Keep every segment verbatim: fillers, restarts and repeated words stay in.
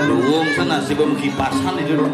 Luwung sana sih bem kipasan itu loh.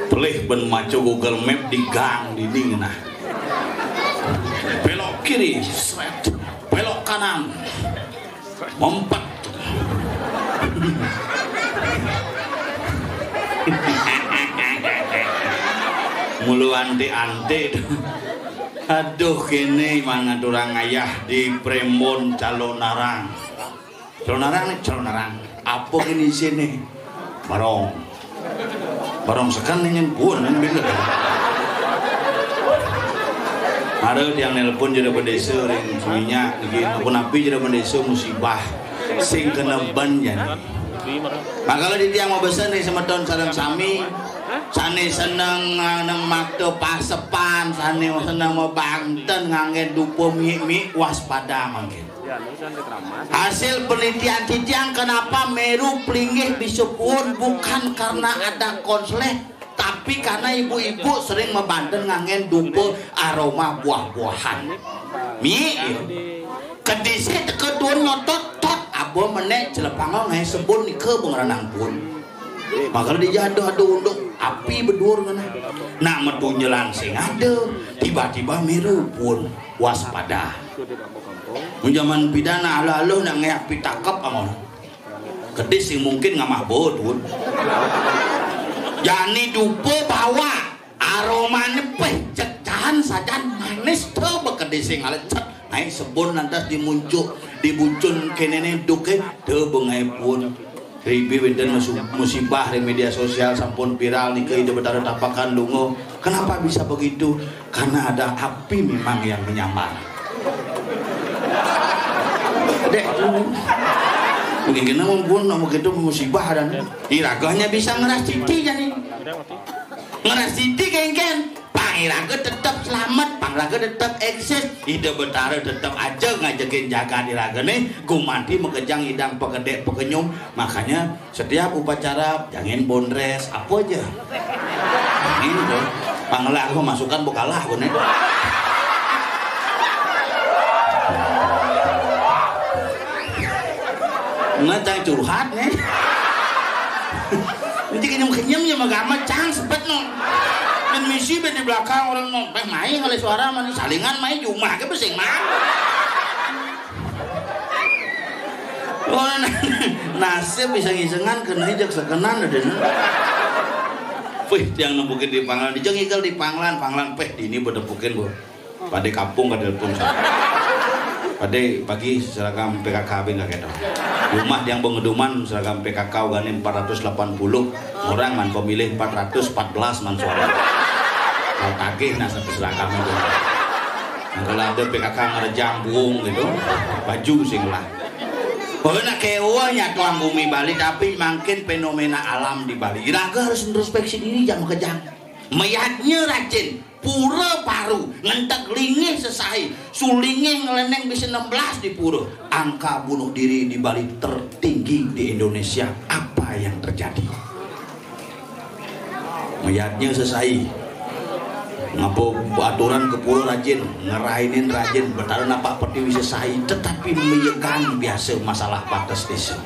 Pelih ben maca Google Map di gang dini nah. Belok kiri, seret. Belok kanan. Mempet. Mulu ante-ante. Aduh, kene mangan orang ayah di Prembon Calonarang. Calonarang nih, Calonarang. Apa ini sini? Barong. Barong sekan nih yang pun, yang bener. Ada yang nelpon jadi bendesa ring Suminyak, niki aku napi jadi bendesa musibah. Sing kena ban jadi. Nah, kalau di tiang mau pesan nih semeton sareng sami, sane seneng nganeng mata pasepan, sane seneng mau banten ngangge dupa mi-mi, waspada mangkin. Hasil penelitian titiang kenapa Meru pelinggih bisa puun bukan karena ada konsleh, tapi karena ibu-ibu sering membanten nganggen dupa aroma buah-buahan. Mi, ya. Kedisi teka tuun nyotot, tot, aba menek celepanga ngae sebun nika bengeranang puun. Makala dijada ada unduk api bedur ngena. Nak metunjelan sing ada, tiba-tiba Meru puun waspada. Mun jaman pidana aluh-aluh nak ngayak pitakep angon. Kedis sing mungkin ngamah bot pun. Jani dupa bawa aromane peh cecahan sajan manis teu bekedis sing alecet. Naik sebun lantas dimuncuk dibucun kenene duke teu bengai pun. Ribi wenten musu- musibah di media sosial sampun viral nika Ida Betara tapakan lunga. Kenapa bisa begitu? Karena ada api memang yang menyamar. Dek, mungkin kena mumpun nak begitu musibah dan iraganya bisa ngeras titi jadi ngeras titi kengken. Pang iraga tetap selamat, pang iraga tetap eksis. Ida Betara tetap aja ngajakin jagat iraga nih. Gumanti mekejang idang pekedek pekenyum. Makanya setiap upacara jangan bondres apa aja. Ini tuh pangelah aku masukkan bukalah aku nih. Nggak cang curhat nih. Nanti kenyem kenyem ya magama cang sepet no. Dan misi ben di belakang orang mau, eh main oleh suara mana salingan main di rumah ke besing mah. Oh, nasib bisa ngisengan kena ijak sekenan ada. Wih, tiang nempukin di panglan, dijang ikel di panglan, panglan peh dini bedepukin, Bu. Pada kapung ka telepon. Pada pagi seragam P K K bin kaget. Rumah yang pengeduman seragam P K K gani empat ratus delapan puluh orang, man pemilih empat ratus empat belas man suara. Kalau tagih nah satu seragam itu. Nah, kalau ada P K K ngerejang buung gitu, baju sing lah. Pokoknya kewanya tuang bumi Bali, tapi makin fenomena alam di Bali. Iraga harus introspeksi diri, jangan kejang. Mayatnya rajin, pura paru, ngentek linggih sesahi, sulingih ngeleneng bisa enam belas di pura. Angka bunuh diri di Bali tertinggi di Indonesia. Apa yang terjadi? Mayatnya sesahi. Ngapa aturan ke pura rajin, ngerainin rajin, betara napak pertiwi sesahi, tetapi meyegan biasa masalah batas desa.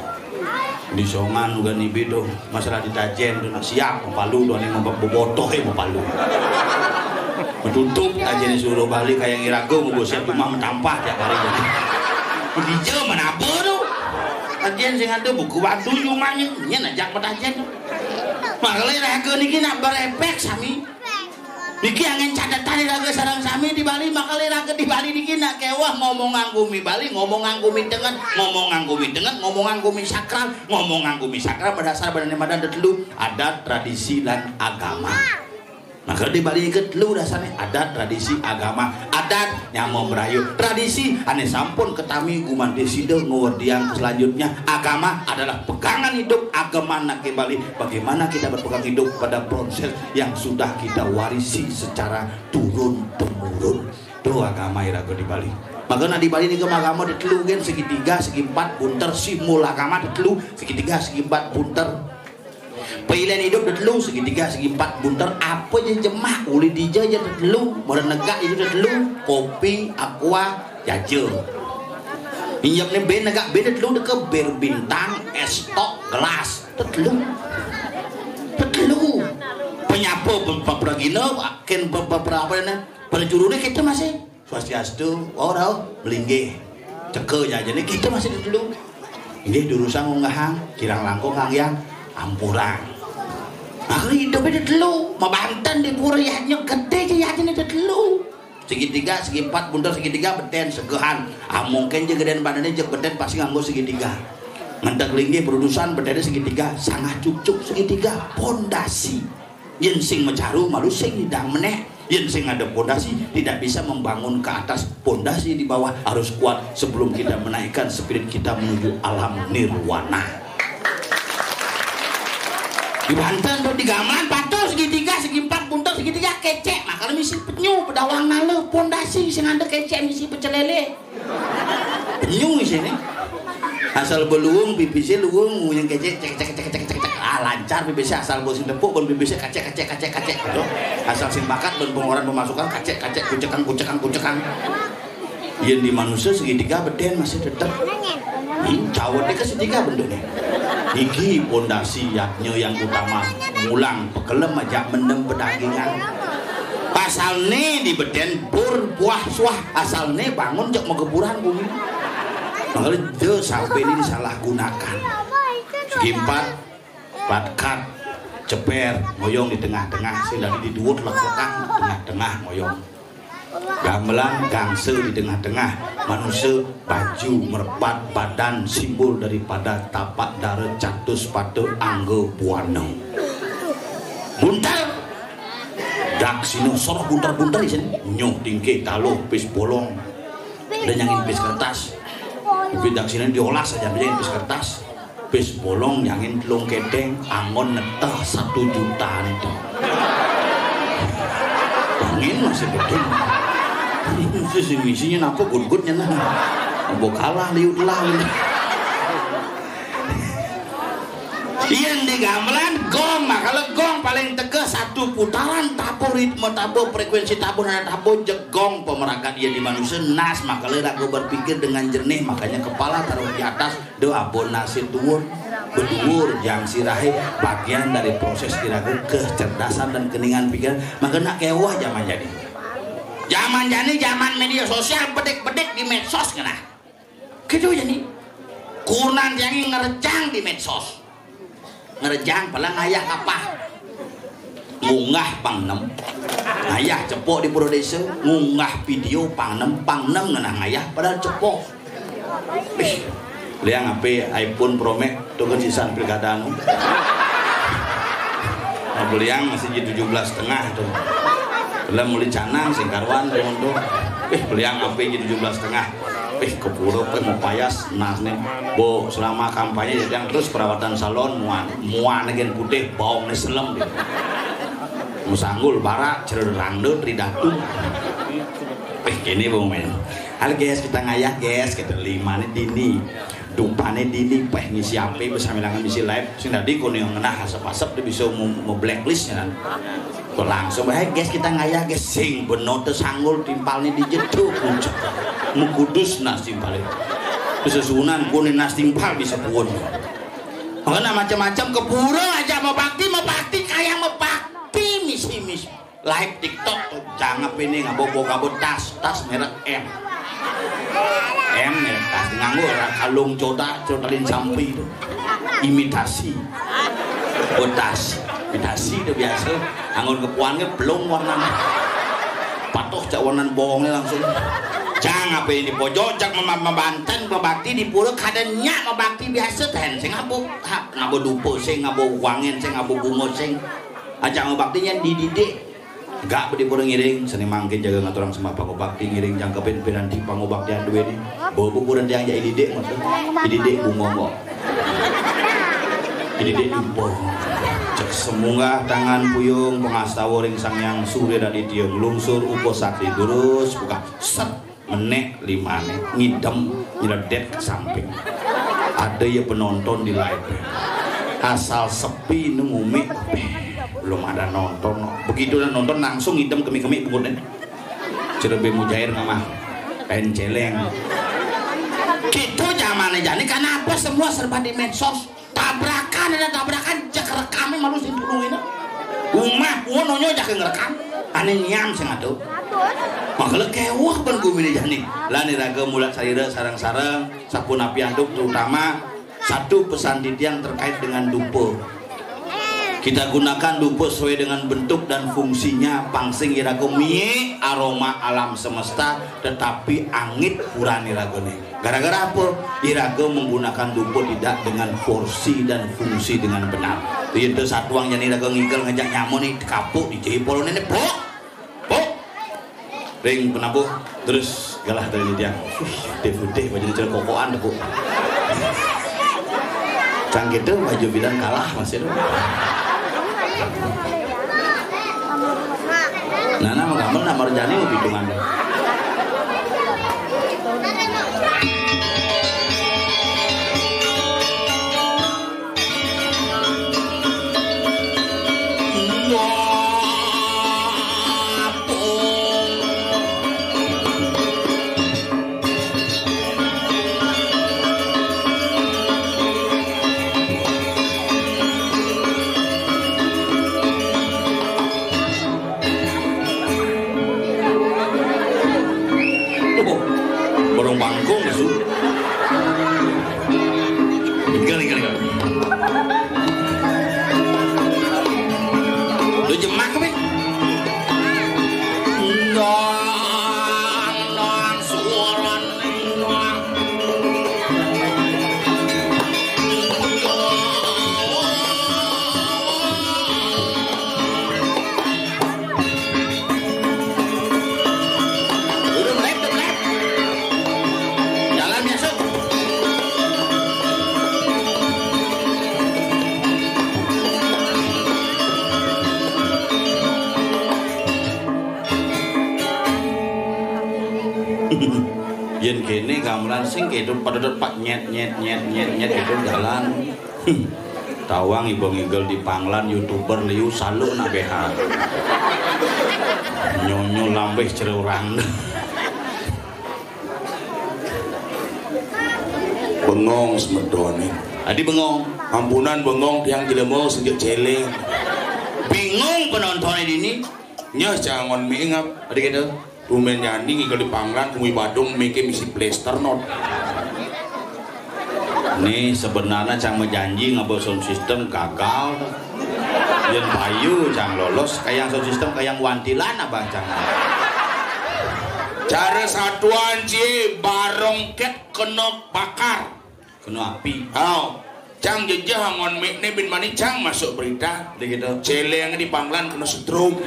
Di Songan juga nibi tu, masalah di Tajen tu nak siap mapalu tu, ni mampak bobotoh eh mapalu. Menutup Tajen suruh balik kayak ngiraga, mau siap rumah mentampah tiap hari tu. Di jam mana apa tu? Tajen sing ada buku batu cuma ni, ni najak Tajen. Makala iraga niki nak berefek sami. Niki angin catatan iraga sarang sami di Bali, makala iraga di Bali niki nak kewah ngomong anggumi Bali, ngomong anggumi tengen, ngomong anggumi tengen, ngomong anggumi sakral, ngomong anggumi sakral berdasar pada madan telu, adat, tradisi, dan agama. Maka di Bali ke telu dasarnya adat, tradisi, agama. Adat nyama berayu, tradisi ane sampun ketami gumanti sida ngewerdiang ke selanjutnya. Agama adalah pegangan hidup agama nak ke Bali. Bagaimana kita berpegang hidup pada proses yang sudah kita warisi secara turun temurun. Tu agama iraga di Bali. Maka nak di Bali ni agama ada telu kan, segitiga, segi empat, bunter, si mula agama ada telu, segitiga, segi empat, bunter. Pilihan hidup ada telu, segitiga, segi empat, bunter, apa je jemah, uli dija je ada telu, mula negak itu ada telu, kopi, aqua, jaja. Injak ni ben negak ben ada telu deka bir bintang, es tok, gelas, ada telu. Ada telu. Penyapa pe- pe- peragina, ken pe- pe- pe- apa ni? Pada juru ni kita masih. Swastiastu, wau rau, melinggih. Ceka je aja ni kita masih ada telu. Inggih durusang unggahang, kirang langkung kang yang ampurang. Aku hidup ada telu, mabanten di pura yahnya gede je yahnya ada telu. Segitiga, segi empat, bunter segitiga, beten, segehan. Ah, mungkin je gedean badannya je beten pasti nganggo segitiga. Ngentek linggih berurusan, betennya segitiga, sangat cucuk segitiga, pondasi. Yen sing mecaru malu sing nidang meneh. Yen sing ada pondasi tidak bisa membangun ke atas, pondasi di bawah harus kuat sebelum kita menaikkan spirit kita menuju alam nirwana. Di Banten tu di gamelan patuh segitiga, segi empat, bunter segitiga, kecek. Nah, kalau misi penyu, pedawang nala, pondasi sing ada kecek misi pecelele. Penyu sini. Asal beluung, pipisi luung, yang kecek, cek, cek, cek, cek, cek, cek. Ah, lancar pipisi asal bos tepuk, bon pipisi kacek, kacek, kacek, kacek, gitu. Asal sing bakat, bon pengeluaran pemasukan, kacek, kacek, kucekang, kucekang, kucekang. Yen di manusia segitiga beden masih tetep. Hmm, cawet ke segitiga bentuknya. Iki pondasi yadnya yang utama. Mulang, pekelem aja mendem pedagingan. Pasal ni di beden pur buah suah. Asal ni bangun cek megeburan bumi. Makanya dia sampai ini disalahgunakan. Segi empat, patkat, ceper, ngoyong di tengah-tengah, sing dadi di duwur lek-lekan, tengah-tengah ngoyong. Gamelan gangsa di tengah-tengah, manusia baju merepat badan simbol daripada tapak dara catus pada angga buana. Bunter, daksina soroh bunter-bunter isin, nyuh tingkih taluh pis bolong, dan nyangin pis kertas. Tapi daksina diolah saja, nyangin pis kertas. Pis bolong nyangin telung kedeng, anggon neteh satu juta itu. Angin masih betul. Sisi misinya napa gudgudnya nah. Ambo kalah liu telah. Yen di gamelan gong, nah kalau gong paling tegas satu putaran, tabuh ritme, tabuh frekuensi, tabuh nada, tabuh jegong pemeragat. Yen di manusia nas, makanya ragu berpikir dengan jernih, makanya kepala taruh di atas, do abon nasib duwur, beduwur jang sirahe, bagian dari proses kiraga kecerdasan dan keningan pikiran. Maka nak kewah zaman jadi. Zaman jani zaman media sosial, bedik-bedik di medsos kena. Gitu jadi. Kurenan tiangé ngrejang di medsos. Ngrejang, paling ngayah kapah. Ngunggah pang nem. Ngayah cepok di pura désa, ngunggah vidéo pang nem, pang nem ngenah ngayah, padahal cepok. Ih, beliang apé iPhone Pro Max, to kan sisan pilkada anu. Nah, beliang masih di tujuh belas setengah to. Belum meli canang sing karuan to. Ih, beliang apé di tujuh belas setengah. Ih, kepuro pé mau payas, nah né. Bo, selama kampanye jadiang terus perawatan salon, muan, muan gen putih, baongné selem. Musanggul, barak, cererangde, tridatu. Ih, kéné, Bung Men. Halo, guys, kita ngayah, guys, kita limané dini. Dupané dini, peh ngisi apé, bisa milangan misi live. Sing dadi koné ngenah asep-asep, dia bisa mau, mau blacklist, ya kan? Kok langsung, "Hei, guys, kita ngayah, guys." Sing beno tesanggul timpalné dijeduk, kucek. Mukudus nas timpalé. Sesuunan koné nas timpal bisa puun. Makanya macam-macam kepura aja mau bakti, mau bakti, kayak mau bakti, misi-misi. Live TikTok tuh, jangan ini ngabo, ngabo tas, tas merek M. M ya, tas nganggo kalung cota, cotalin sampi itu. Imitasi. Betas, imitasi itu biasa. Anggon kepuannya belum warnanya. Patuh cak warna bohongnya langsung. Jangan apa ini pojok, cak mem-, membanten, membakti di pura kadang nyak membakti biasa ten. Sing ngabo, ha, ngabo dupo sing, ngabo wangen sing, ngabo bungo sing. Aja membaktinya dididik. Gak bedi pura ngiring, seni mangkin jaga ngaturang sembah pangobakti, ngiring jangkepin piranti pangobakti aduh ini. Bawa buburan yang jadi didik, maksud. Jadi didik bungo kok. Jadi didik dupo. Cek semunggah tangan puyung, pengastawa ring Sang Hyang Surya Raditya, nglungsur upa sakti durus, buka set. Menek limané, ngidem, nyledek ke samping. Ada ya penonton di live. Asal sepi nu ngumik, "Eh, belum ada nonton, no." Begitu udah nonton, langsung ngidem kemik-kemik bungutnya. Cerebe mujair ngamah. Kain celeng. Gitu zamannya jani, kenapa semua serba di medsos? Tabrakan, ada tabrakan, cek rekamnya malu sing puluh ini. Umah, gua nonyo jak ngerekam. Ane nyam sing atuh. Makhluk kewah ban gumine jani. Lan iraga mulat sarira sareng-sareng, sapunapi antuk terutama satu pesan titiang terkait dengan dupa. Kita gunakan dupa sesuai dengan bentuk dan fungsinya, pangsing iraga mie aroma alam semesta, tetapi angit puran iragane. Gara-gara apa? Iraga menggunakan dupa tidak dengan porsi dan fungsi dengan benar. Yen satuang jani iraga ngigel ngajak nyama ni kapuk di jahit polone ne, pok. Pok. Ring penabuh terus galah dari tiang. Putih-putih baju celek kokokan, Bu. Cang gitu baju bidan kalah masih tu. Nah, nama gambar nama Rejani mau pitungan. Burung bangkung, Su. Tinggal, tinggal, tinggal. Lu jemak, Pik? Enggak, enggak, suara. Yen kene gamelan sing kedo pada dot pak nyet nyet nyet nyet nyet itu jalan. Tawang ibu ngigel di panglan, YouTuber liu salu nak beha. Nyonyo lambeh cere orang. Bengong semetone. Adi bengong. Ampunan bengong tiang jelema sejak celeng. Bingung penontonnya dini. Nyeh jangan mingap. Adi gitu. Tumen nyani ngigel di panglan, kumi Badung, mike misi plester not. Nih sebenarnya cang majanji ngaba sound system gagal. Yén payu cang lolos, kayang sound system kayang wantilan abang cang. Cara satuan cie barongket kena bakar. Kena api. Aw, cang jejeh angon mik né bin mani cang masuk berita. Deh gitu. Céléng di Panglan kena setrum.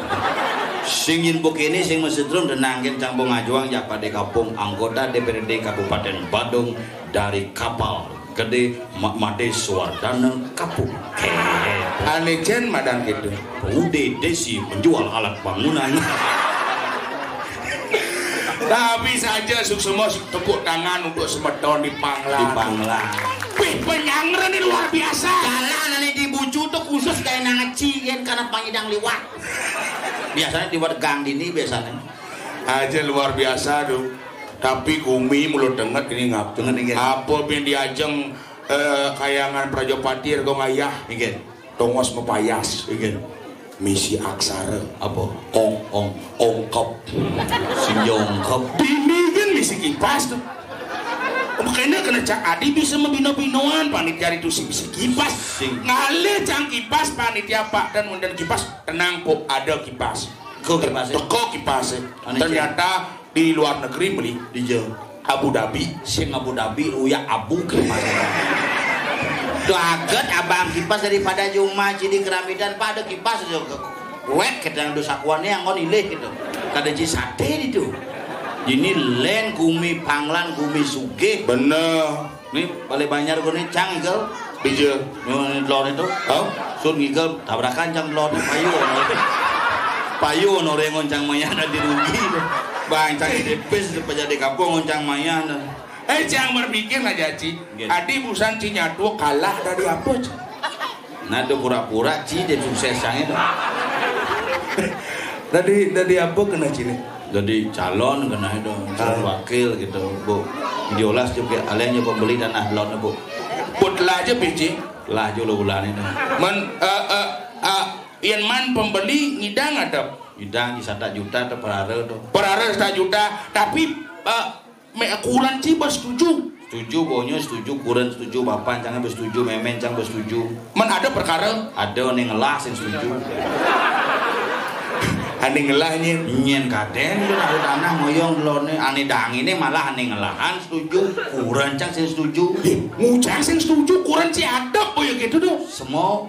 Sing yén bukiné sing masetrum, tenangin cang bong ajuang, jak padé kapung anggota D P R D Kabupaten Badung dari kapal gedé, Mak Madé Suwardana Kapung. Ané cén madan gitu. Udé Desi menjual alat bangunan. Tapi saja suksma tepuk tangan untuk semeton di Panglan. Di Panglan. Wih, penyangren ini luar biasa. Jalan ané di Bucu tuh khusus kayak nang ngeci yén karena pangidang liwat. Biasanya liwat gang dini biasanya. Aja luar biasa tuh. Tapi gumi mulut denget ini ngap. Denget ini. Apa bin diajeng eh, kayangan Prajapati Arga Ngayah. Inggih. Tongos mapayas. Inggih. Misi aksara. Apa? Ong, ong, ongkep. Sing ongkep. Dini kan misi kipas tuh. Makanya kena cak adi bisa mabino-binoan panitia itu sing misi kipas. Sing. Ngalih cang kipas panitia Pak dan munden kipas, tenang, Pok, ada kipas. Kok kipas? Teko kipas. Ternyata di luar negeri beli. Di Abu Dhabi. Sing Abu Dhabi, uyak abu kipas. Doaget abang kipas daripada cuma cidi keramitan pada kipas aja. Wek kita yang dosa kuannya yang kon ilih gitu. Kada ci sate itu. Ini lén gumi Panglan, gumi sugih. Bener. Nih, Balé Banjar koné cang igel. Bija. Nyuwun telur itu. Hah? Sun ngigel tabrakan cang telur payu. Payu ono rengon cang mayah dadi rugi. Bang cang tipis pejadi kapung cang mayah. Eh, cang berpikir lah, Jaci. Nggih. Adi busan ci nyatu kalah dari apa, Ci? Nah, itu pura-pura ci dia sukses cang itu. Dari dari apa kena cini? Jadi calon kena itu, calon wakil gitu, Bu. Diolas juga alenya pembeli tanah lot, Bu. Put lah aja biji. Lah jolo bulan itu. Man eh eh eh yén man pembeli ngidang ada. Ngidang di satu juta atau perara tuh. Perara satu juta, tapi eh, me ukuran ci ba setuju. Setuju, bonyo setuju, kuren setuju, bapan cang ba setuju, memen cang ba setuju. Men ada perkara? Ada ané ngelah sing setuju. Ané ngelah nyén. Nyén kadén itu nahu tanah moyong delone, ané danginé malah ané ngelahan setuju, kuren cang sing setuju. Ih, ngucang sing setuju, kuren ci adep boyo gitu tuh. Semua.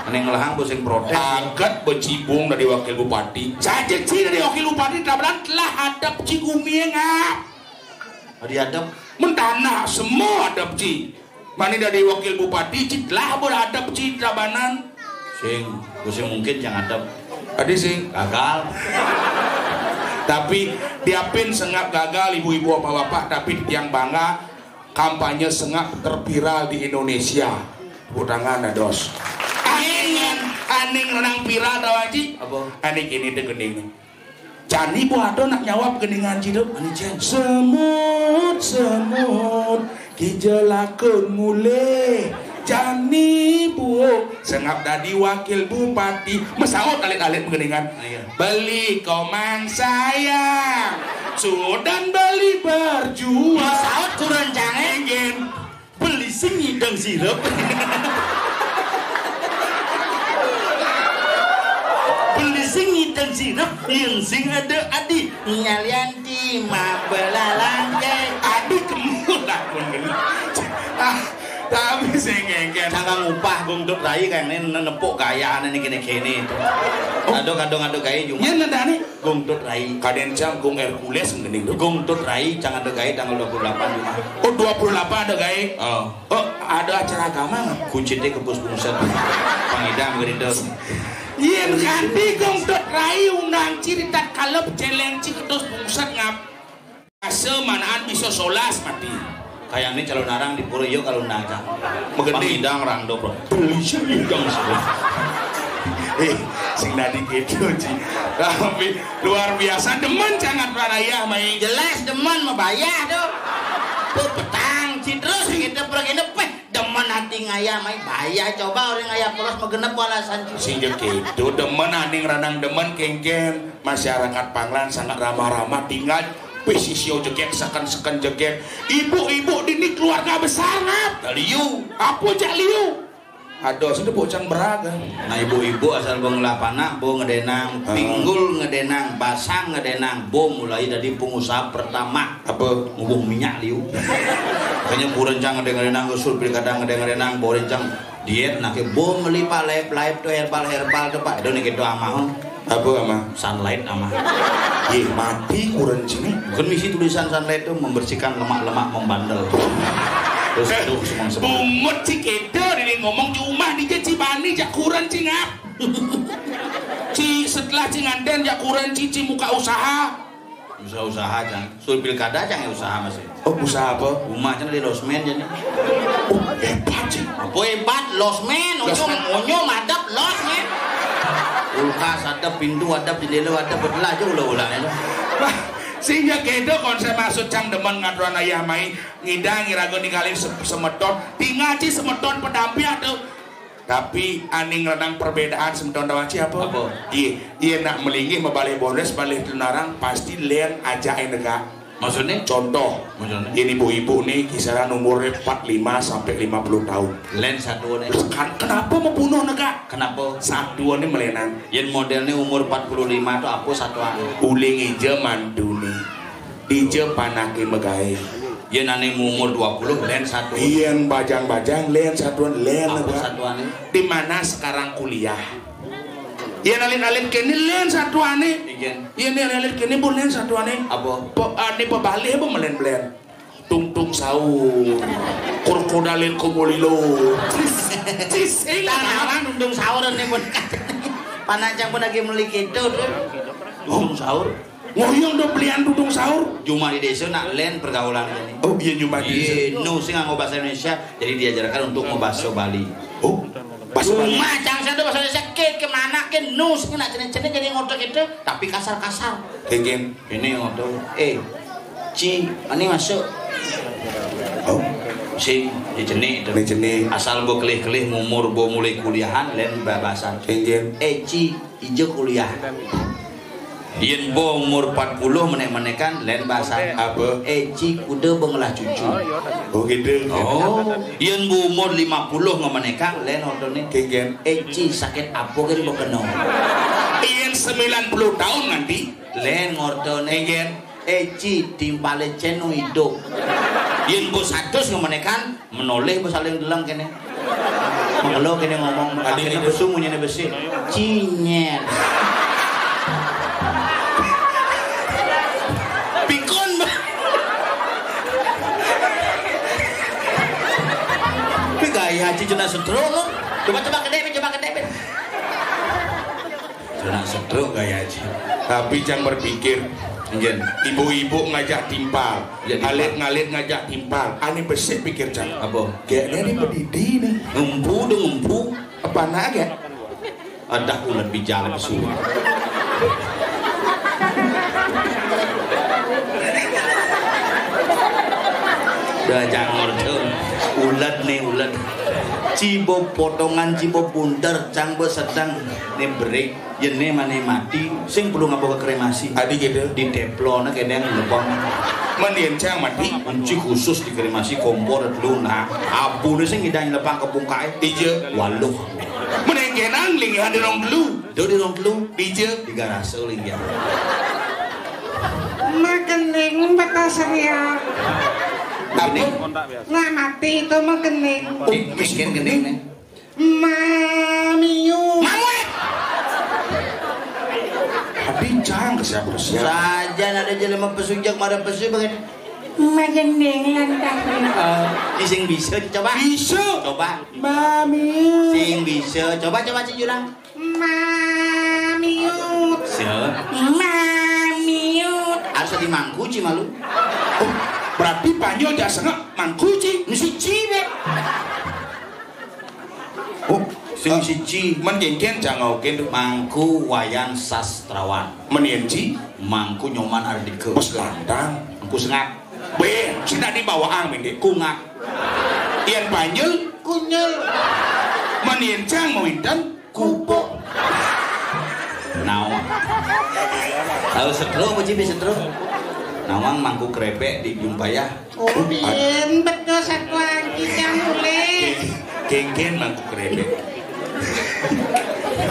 Ané ngelahang bos sing protes. Angkat becibung dari wakil bupati. Saja ci dari wakil bupati Tabanan telah adep ci gumi ngap. Adi adep. Mentana semua adep ci. Mani dari wakil bupati ci telah beradep ci Tabanan. Sing, bos sing mungkin cang adep. Adi sing gagal. Tapi diapin sengap gagal ibu-ibu bapak-bapak, tapi tiang bangga. Kampanye sengap terviral di Indonesia. Tepuk tangan, nah, dos. Aning, aning renang viral tahu, Haji? Apa? Aning ini deh gending. Jani buah ada nak nyawab gendingan ci tu. Aning Jen. Semut, semut, kijelakun mulih. Jani buuk sengap dadi wakil bupati. Mesaut alit-alit gendingan. Ayo. Beli komang sayang, sudan beli berjuang. Saut kurang jangan. Beli sing ngidang sirep. Beli sing ngidang sirep, yang sing ada adi. Nyalian di mabelalangke. Adi kemu lakon gini. Ah, tapi sing ngengken. Jangan ngupah gong dot rai kayak ini nepuk gaya ini kene-kene itu. Aduh, aduh, aduh, gaya juga. Iya, nanda nih. Gong Tut Rai. Kadén cang Gong Hercules ngening tu. Gong Tut Rai cang ada gaé tanggal dua puluh delapan Jumat. Oh, dua puluh delapan ada gaé. Oh. Oh, ada acara agama nggak? Kuncité ke bos bungset. Pangidam gerindes. Yén kanti Gong Tut Rai undang ci ri tatkala céléng ci kedos bungset ngap. Asa manaan bisa solas mati. Kayaknya calon arang di pura iya kalau naga. Megedé. Pangidang rang dobro. Beli sing ngidang sih. Eh, sing dadi gitu, Ci. Tapi luar biasa demen sangat Pak Ayah, mai. Jelas demen mah bayah tuh. Tuh petang, Ci, terus kita pergi nepeh. Demen hati ngayah, mai. Bayah, coba orang ngayah polos megenep alasan, Ci. Sing gitu, demen aning ranang demen kengken. Masyarakat Panglan sangat ramah-ramah, tinggal Wis sisio jegek, seken-seken jegek. Ibu-ibu dini keluarga besar, Ngap. Liu. Apa jak liu? Ada sini bocang beraga. Nah, ibu-ibu asal bang lapana, bo ngedenang, pinggul ngedenang, basang ngedenang, bo mulai dari pengusaha pertama. Apa? Ngubung minyak liu. Makanya kurang cang ngedenang, usul pilkada ngedenang, bo rencang diet, nah, ke bo meli pak laip-laip tuh, herbal-herbal tuh, Pak. Itu nih gitu amah. Apa, Ama? Sunlight, Ama. Ye, mati kurang cini. Bukan misi tulisan sunlight tuh membersihkan lemak-lemak membandel. Terus aduh, semang-semang. Bungut si kedo ini ngomong cuma di Cibani jak kurang cingap. Ci setelah cinganten jak kurang cici muka usaha. Usaha-usaha, Cang. Sul pilkada, Cang, ya usaha masih. Oh, usaha apa? Rumah, Cang, di losmen, jadi. Oh, hebat sih. Apa hebat? Losmen, onyum, onyum, adep, losmen. Kulkas adep, pintu adep, jendela adep, belah aja ulah-ulah itu. Nah, sehingga kedo konsep maksud Cang demen ngaturan ayah mai, ngidang iraga ningali se- semeton, tinggal ci semeton pedampiak tuh. Tapi aning renang perbedaan semeton tawaci apa? Apa? Iya, iya nak melinggih mebalih bones, balih telunarang, pasti len ajak negak. Maksudnya? Contoh, maksudnya? Ini ibu-ibu nih kisaran umurnya empat lima sampai lima puluh tahun. Len satu nih. Terus kan, kenapa membunuh negak? Kenapa? Satu nih melenan. Yang modelnya umur empat puluh lima tuh apa satuan? Uling ija mantu nih. Dija panake megae. Yen ane umur dua puluh, len satu. Yen bajang-bajang, len satuan, len apa? Apa satuane? Di mana sekarang kuliah? Yen alit-alit kene, len satuane. Yen alit-alit kene, bu, len satuane. Apa? Pe, ane pebalih apa melen-melen? Tungtung sahur. Krokodilin kumulilo. Cis, cis, eh, tungtung sahur ane pun. Panacang pun lagi meli kedo, tuh. Tungtung sahur. Ngoyong do belian tudung sahur. Cuma di desa nak len pergaulan ini. Oh, iya, cuma di desa. Iya, nu sing nganggo bahasa Indonesia, jadi diajarkan untuk ngebahasa Bali. Oh, bahasa Bali. Cuma cang satu bahasa Indonesia ke kemana ke nu sing nak jenis-jenis jadi ngotot itu, tapi kasar-kasar. Kengken. Ini ngotot. Eh, ci, ini masuk. Oh, sing dijenik itu. Dijenik. Asal bo kelih-kelih umur bo mulai kuliahan, len babasan. Kengken. Eh, ci, ijo kuliah. Yen bo umur empat puluh menek-menekan, len bahasa. Apa? Eci kuda bengelah cucu. Oh, gitu. Oh, yen bo umur lima puluh ngemenekan, len otone. Kengken. Eci sakit apa kan bekeno. Yen sembilan puluh tahun nanti. Len ngortone. Kengken. Eci timpale cenu hidup. Yen bo satus ngemenekan, menoleh bos saling deleng kene. Mengelo kene ngomong, akhirnya besu munyine besi. Cinyet. Pikun. Tapi gaya Haji kena stroke lo. Coba, coba kedepin, coba kedepin. Kena stroke gaya Haji. Tapi jangan berpikir. Nggih. Ibu-ibu ngajak timpal. Iya, timpal. Alit-ngalit ngajak timpal. Ane besik pikir cang. Apa? Kayaknya ini pedidi nih. Ngempu dong, ngempu. Apa anak ya? Ada ulat bijal pesu. Dah jangan tuh. Ulat nih, ulat. Cibo potongan, cibo bunter, cang bo sedang. Nih break. Yene mane mati, sing perlu ngabo ke kremasi. Adi gitu. Di teflon kene lebong. Mending cang mati. Kunci khusus di kremasi kompor dulu nah. Abune sing ngidang lepang ke bungkae. Ija. Waluh. Mending kenang lingihan di rong telu. Do di rong telu. Ija. Di garase lingihan. Makening batasan ya. Apa? Nah mati itu makening. Oh, miskin kening nih. Mamiu. Mamut. Tapi cang ke siapa ke siapa? Saja ada jelema pesu jak mara pesu bagian. Magending lantah. Eh, sing bisa coba. Bisa. Coba. Mamiu. Sing bisa. Coba, coba, Ci Jurang. Mamiut. Se. Mamiut. Harus di mangku, Ci, malu. Oh, berarti panyo jak sengak mangku, Ci. Mesti Ci, be. Oh, sing siji. Men kengken jangan oke tuh. Mangku Wayan Sastrawan. Menien ci. Mangku Nyoman Ardika. Bos lantang. Mangku Sengak. Be, sida di bawaan mende. Kungak. Ian Panjul. Kunyul. Menien cang mau inten. Kupuk. Naon? Tahu setro apa cipi setro? Nawang mangku krébék di Jumpayah. Oh, bén betul satuan kita mulai. Kénkén mangku krébék.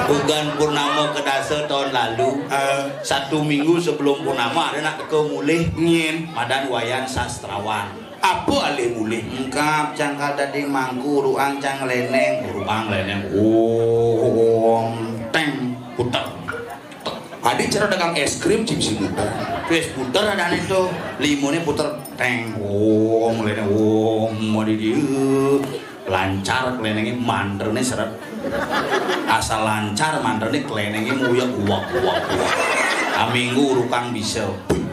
Bulan purnama kedasa tahun lalu, eh, satu minggu sebelum purnama ada nak teka mulih. Nyén. Madan Wayan Sastrawan. Apa alih mulih? Engkap cangkal dadi mangku, ruang cang lénéng. Ruang lénéng. Om, teng, puter. Adi cara dagang és krim, cim si muter. Wis puter adané to. Limuné puter. Teng, om, lénéng, om, adi di. Lancar klénéngé, mantrané seret. Asal lancar mantrané, klénéngé nguyek, uwak, uwak, uwak. Aminggu urukang bisa.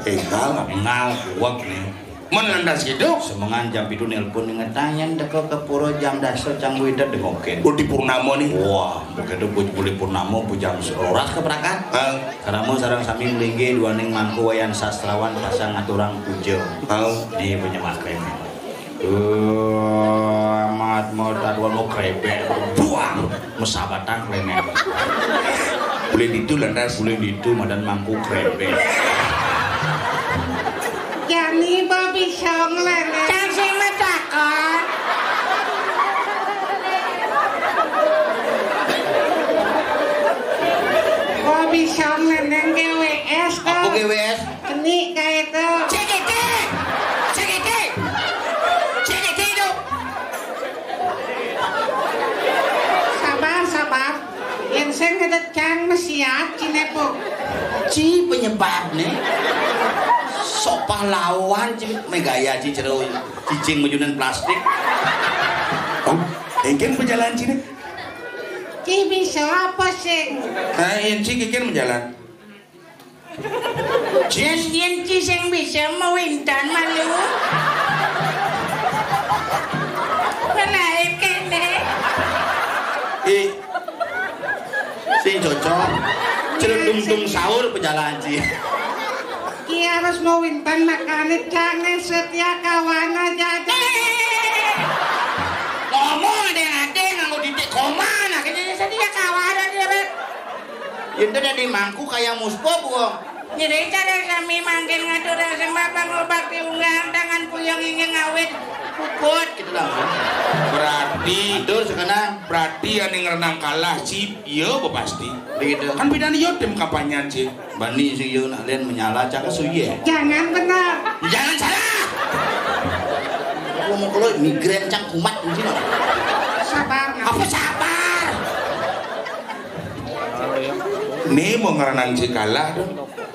Énggal, énggal, uwak né. Mén lantas gitu? Semengan jam pitu nelpon, ingetang yén teka ka pura jam dasa cang wédét dengokin. Oh, di purnama né? Wah, begitu bu-, mulih purnama, bu jam roras ka prakat. Ah. Krama sareng sami nglinggih duaning mangku Wayan Sastrawan pasang ngaturang puja. Ah. Né penyembah krim. Eh, amat mau tatuan mau krébék. Buang. Mesabatang klénéng. Boleh ditu lantas, boleh ditu madan mangku krébék. Jani ba bisa nglénéng. Cang sing matakon. Ba bisa nglénéng G W S to. Apa G W S? Keni kayak itu. C G T. C G T. C G T itu. Sabar, sabar. Yén sing ngedet cang mesiat cinepuk. Ci penyebabné. Sok pahlawan ci, mé gaya ci jero cicing majunan plastik. Oh, éngkén pejalan ciné. Ci bisa apa sing? Nah, yén ci kénkén pejalan. Yén, yén ci sing bisa mawintan malu. Menaik kéné. Ih. Sing cocok. Celendung-dung sahur pejalan ci. Ki harus mawintan makané jangan setia kawan aja deh. Ngomong ada yang ada nganggo titik koma, nah, kayaknya setia kawan aja, Red. Yén dadi mangku kaya muspa, Bu. Nyeri cara sami mangkin ngatur sembah pangobakti unggang tangan puyeng ingin ngawit puput gitu lah. Berarti matur sekenang. Berarti ané ngrenang kalah ci, iya apa pasti? Begitu. Kan bedanya iya tim kampanyan ci. Bani sing iya nak lén menyala cak suyé. Jangan benar. Jangan salah. Aku mau keluar migrain cak kumat di sini. Sabar. Apa sabar? Né mau ngranang ci kalah to.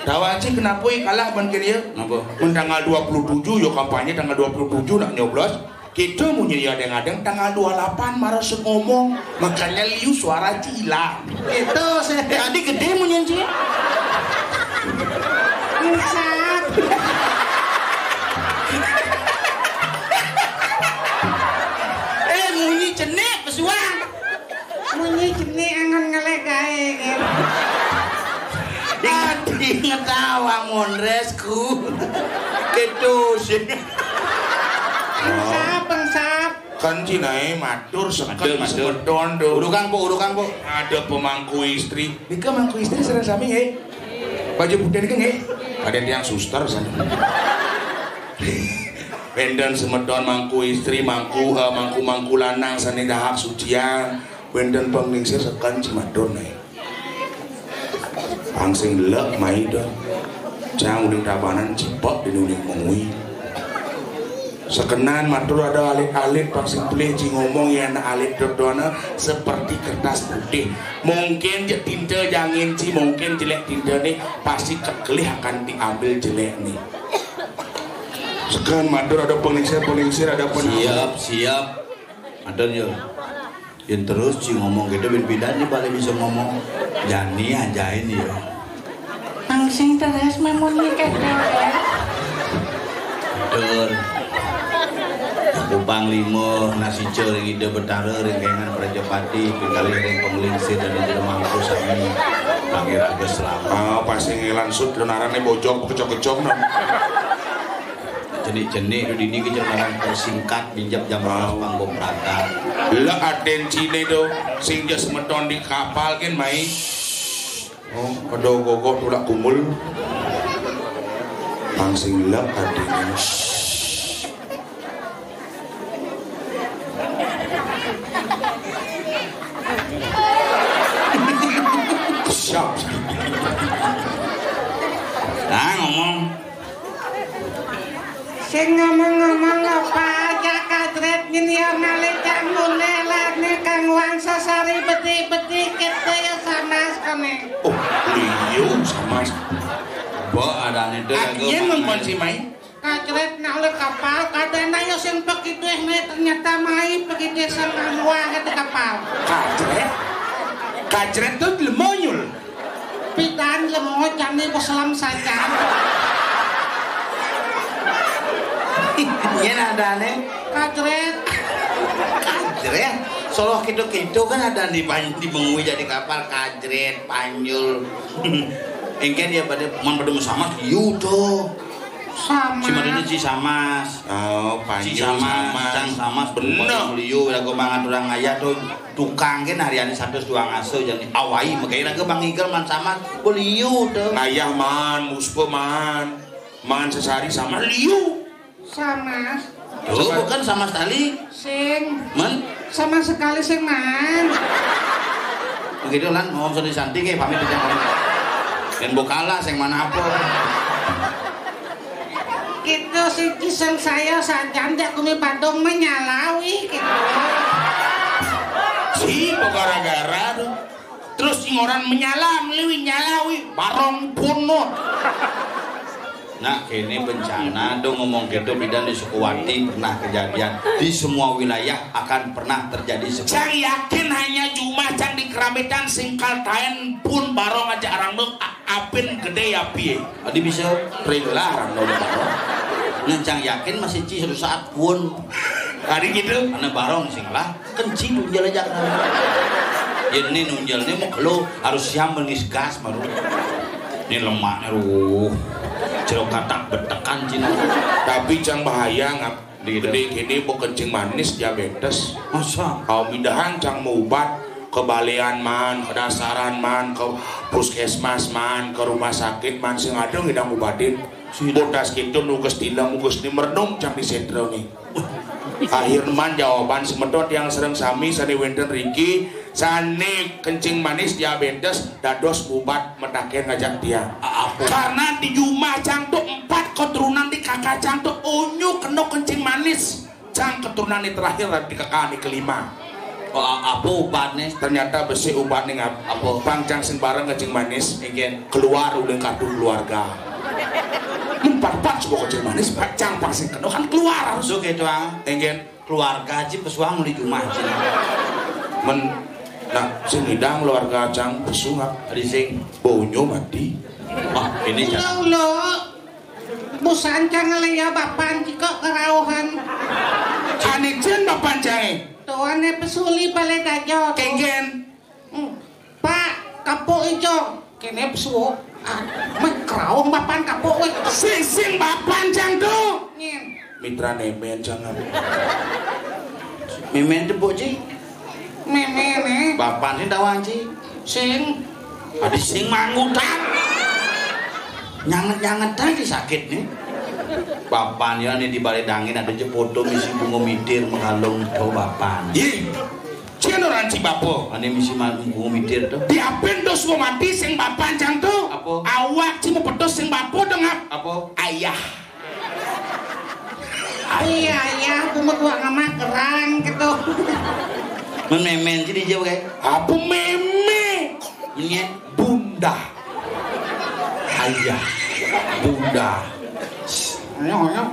Tahu aja kenapa i kalah ban kene ya? Napa? Mun tanggal dua puluh tujuh ya kampanye tanggal dua puluh tujuh nak nyoblos. Kita munyi ya adeng-adeng tanggal dua puluh delapan marah ngomong. Makanya liu suara ci ilang. Itu sih. Tadi gedé munyi ci. Buset. Eh, munyi cenik pesuang. Munyi cenik angon ngelék gaé, gitu. Adi ngetawa mondresku. Gitu sih. Pengsap, pengsap. Kan cinaé matur seken. Matur, matur. Semeton tuh. Urukang, Bu, urukang, Bu. Ada pemangku istri. Nika mangku istri sareng sami nggih. Baju putih nika nggih. Ada tiang suster sana. Wénten semeton mangku istri, mangku, eh, mangku-mangku lanang sané dahak sucian. Wénten panglingsir seken ci matur nggih. Pang sing lek mai to. Cang uling tabanan cipek di uling mengui. Sekenan matur ada alit-alit pang sing pelih ci ngomong ya anak alit dodona seperti kertas putih. Mungkin cek tinta jangin ci, mungkin jelek tinta nih pasti kekelih akan diambil jelek nih. Sekenan matur ada penglingsir, penglingsir ada penampilan. Siap, siap. Matur yo. Yén terus ci ngomong gitu, bin pidan ci paling bisa ngomong. Jani ajain ya. Langsing terus memunyi kedua ya. Betul. Aku panglima, nasi ring Ida Betara, ring kengan Prajapati, pingalih ring penglingsir dan ida mangku sami. Panggih raga selamat. Ah, pasti ngilan sut, lo narane bojok, kecok-kecok, no. Cenik-cenik tu dini ke jam tersingkat, binjak jam rolas panggung prakan. Lah aden Cine tu, sing jas semeton di kapal kan mai. Oh, ada gogok tulak kumul. Sing lek adine. Siap. Nah, ngomong. Sing ngomong-ngomong apa aja, Kadret, ngene ya, malih cangune lane kang wangsa sari beti-beti kete ya samas kene. Oh, iya, samas. Mbok adane dhewe. Aku yen ngomong si Mai. Kadret nak oleh kapal, kadang ayo sing pekideh ne ternyata Mai pekideh sing anu wae di kapal. Kadret? Kadret tuh lemonyul. Pidan lemo jane wis selam sajan. Yen adane Kadret. Kadret. Solo gitu-gitu kan ada di pan-, di mengui jadi kapal kadret, panjul. Engken ya pada, man pada sama liu to. Sama. Si madene si Samas. Oh, si panjul Samas, Samas. Cang Samas. Bener. Liu lagu mangan orang ngayah to. Tukang kan hariane satu dua ngaso jadi awai, makanya lagu Bang Igel man Samas. Oh, liu to. Ngayah man, muspe man. Mangan sesari sama liu. Samas. Tuh, bukan sama sekali. Sing. Men? Sama sekali sing man. Begitu lan, ngomong sedih santi ke, pamit aja, pamit. Dan bokala sing mana apa? Gitu si Jason saya sajan jak kumi Badung menyalawi gitu. Si gara-gara tuh. Terus ingoran menyala, meliwi nyalawi, barong punut. Nah, kene bencana dong ngomong gitu, bidan di Sukawati pernah kejadian. Di semua wilayah akan pernah terjadi seperti. Cang yakin hanya jumah cang di keramitan singkal taen pun barong aja arang dong a-, apin gede ya piye. Adi bisa ringlah arang dong barong. Nah, cang yakin masih ci suatu saat pun. Adi gitu. Karena barong sing lah. Kenci nunjel aja kan. Ya ini nunjel ini mau kelo harus siam menis gas baru. Ini lemaknya ruh. Jero katak betekan Cina. Tapi cang bahaya ngap. Di gede gini mau kencing manis diabetes. Masa? Kau mindahan cang mau ubat ke balean man, ke dasaran man, ke puskesmas man, ke rumah sakit man sing ada ngidang ubatin. Bodas gitu nugas dina mugas ni merenung cang di sentro nih. Akhir man jawaban semeton yang sereng sami sane wenten riki sane kencing manis diabetes dados ubat metaken ngajak dia. Apa? Karena di rumah cang tuh empat keturunan di kakak cang tuh unyu kena kencing manis. Cang keturunan yang terakhir di kakak ni kelima. Oh, a-, apa ubatnya? Ternyata besi ubatnya ngap. Apa? Pang cang sing bareng kencing manis. Enggen. Keluar uling kartu keluarga. Empat-empat semua kencing manis, cang pang sing kena kan keluar harus. So gitu ah. Enggen. Keluarga aja pesuang di rumah sini. Men, nah, sing idang keluarga cang pesuang. Rising. Bonyo mati. Wah, ini jangan. Lo, lo. Busan cang ngeleya bapan ciko kerauhan. Anijen bapan jange. Tuane pesuli bale dajo. Kenggen. Hmm. Pak, kapuk ijo. Kene pesuo. Ah, meh kerauh bapan kapuk we. Sing, sing bapan cang tu. Nyen. Mitra nemen jangan. Memen tepuk ci. Memen eh. Bapan sing tawang ci. Sing. Adi sing manggutan. Nyanget-nyanget aja sakit nih. Bapan ya nih di balik dangin ada je foto misi bunga mitir mengalung tau bapan. Ih, cien orang ci bapo. Ane misi ma-, bunga mitir tuh. Diapin tuh semua mati sing bapan cang tuh. Apa? Awak ci mau petus sing bapo dong ap. Apa? Ayah. Iya, iya, aku mau tua ngamak kerang gitu. Men memen sih dijawab kayak. Apa meme? Menyet. Bunda. Ayah. Bunda. Ayo, ayo.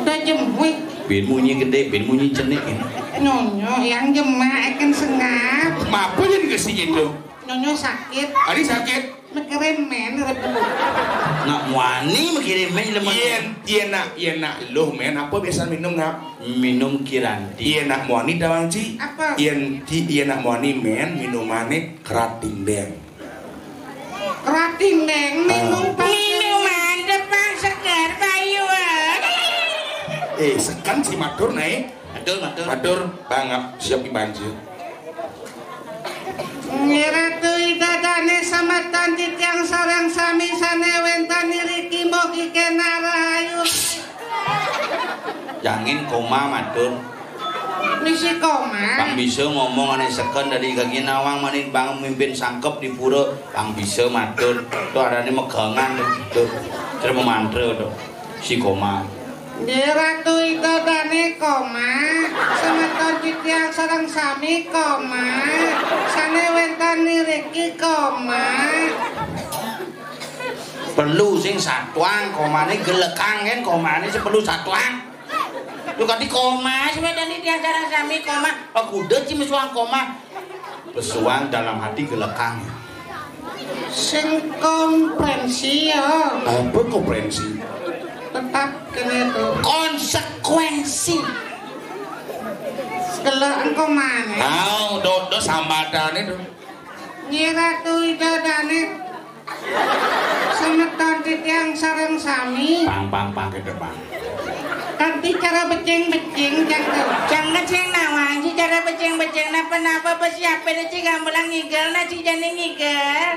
Udah jemuh. Bin munyi gede, bin munyi cenik ini. Nyonyo yang jemak akan sengap. Mapo jadi ke sini tuh? Nyonyo sakit. Ari sakit. Mikire men, rep. Nak muani mikire men lemen. Yen, yen nak, yen nak luh men, apa biasa minum ngap? Minum kiranti. Yen nak muani tawang ci. Apa? Yen ti, yen nak muani men, minumane kerat tindeng. Kerat tindeng, ah. Minum minuman depan segar bayu. Eh, sekan si matur naik. Matur, matur. Matur, bangap, siap dibanjir. Nggih Ratu Ida dane samatan titiang sareng sami sane wenten niriki Iki kena rahayu. Jangin koma matur. Misi koma. Pang bisa ngomong ané seken dari kaki nawang maning bang mimpin sangkep di pura. Pang bisa matur. Tuh adané megangan tuh. Terus memantra tuh. Si koma. Nggih, Ratu Ida Dané koma. Semeton titiang sareng sami koma. Sané wénten niriki koma. Perlu sing satuang, komané gelekang kan, komané sing perlu satuang. Lu kati koma, semeton titiang sareng sami koma. Aku udah sih mesuang koma. Pesuang dalam hati gelekang. Sing komprénsi ya. Apa komprénsi? Tetap kena itu. Konsekuénsi. Gelek engko maneh. Tahu, dodo sambatané tuh. Nyi Ratu Ida Dané. Semeton titiang sareng sami. Pang, pang, pang, gitu, pang. Kanthi cara becing-becing, Cang, tuh. Cang, kan sing nawang, si cara becing-becing, napa-napa, apa siapin aja gamelan ngigel, nah, si jani ngigel.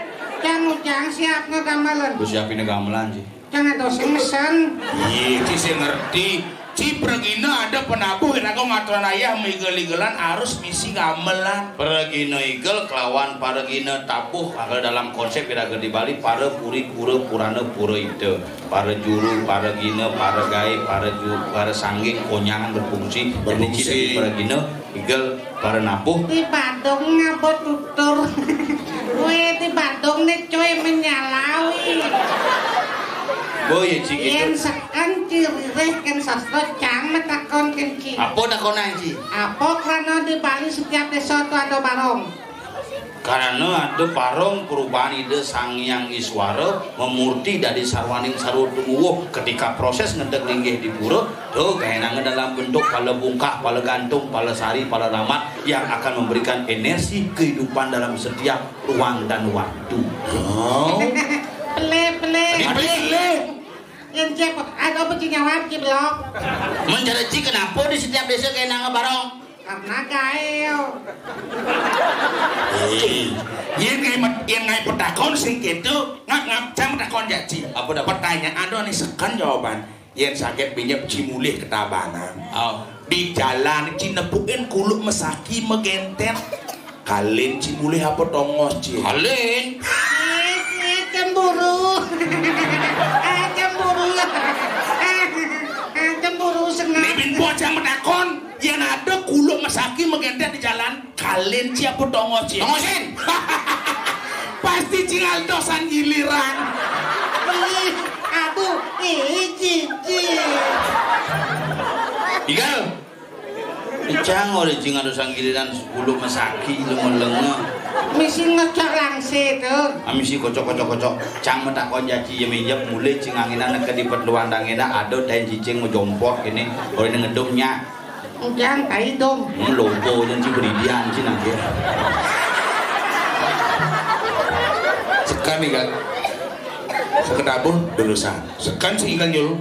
Cang, Cang, siapna gamelan. Terus siapin gamelan, sih. Cang, ada sing mesen. Iya, ci sing ngerti. Ci pregina ada penabuh, ira kok ngaturan ayah migel-igelan harus misi gamelan. Pregina igel kelawan paregina tabuh, kalau dalam konsep ira di Bali, para puri pura purana pura ida. Para juru, para gina, para gaé, para ju-, para sangging, konyangan berfungsi. Berfungsi. Jadi, cita di para gina, igel, para nabuh. Di Badung ngabot tutur. Wé, di Badung né cuy menyalawi. Oh, ya, Ci, gitu. Yén seken ci ririh kén sastra, Cang, metakon kén ci. Apa takonan, Ci? Apa krana di Bali setiap désa tuh ada barong? Karena ada parong perubahan Ida Sang Hyang Iswara memurti dari sarwaning sarwa tumuwuh ketika proses ngedek linggih di pura, tuh kaenangan dalam bentuk pala bungkah, pala gantung, pala sari, pala ramat yang akan memberikan energi kehidupan dalam setiap ruang dan waktu. Oh. Pelé, pelé. Pelé. Yang cek, ada apa ci nyawab, ci belok? Mencari ci kenapa di setiap desa kaenangan barong? Karena gael. Eh, yén ngai met-, yén ngai petakon sing kéto, ngap-ngap jam petakon jaji. Apa dah? Pertanyaan doh nih seken jawaban. Yén sagét binyep ci mulih ke Tabanan. Oh. Di jalan ci nepukin kuluk mesaki megentét. Kalin ci mulih apa tongos ci? Kalin. Eh, eh, cemburu. Eh, cemburu. Eh, eh, cemburu seneng. Nek bin bocah metakon, yén ada kuluk mesaki megentét di jalan, kalin ci apa tongos ci? Tongosin. Pasti ci ngantosan giliran. Beli, aduh, eh, cici. Igal. Icang oleh ci ngantosan giliran sepuluh mesaki lenga-lenga. Misi ngecok langsé tuh. Ah, misi kocok, kocok, kocok. Cang metakon jaji ya minjep mulih ci nganginan ke di petluan dangena ada tain cicing mau jompor kene. Oleh ngedum nya. Ujang tai dong. Hmm, lopo jan ci beridian ci nangkir. Sekan nih, Kak. Sekedabun berurusan. Sekan sih ikan nyul.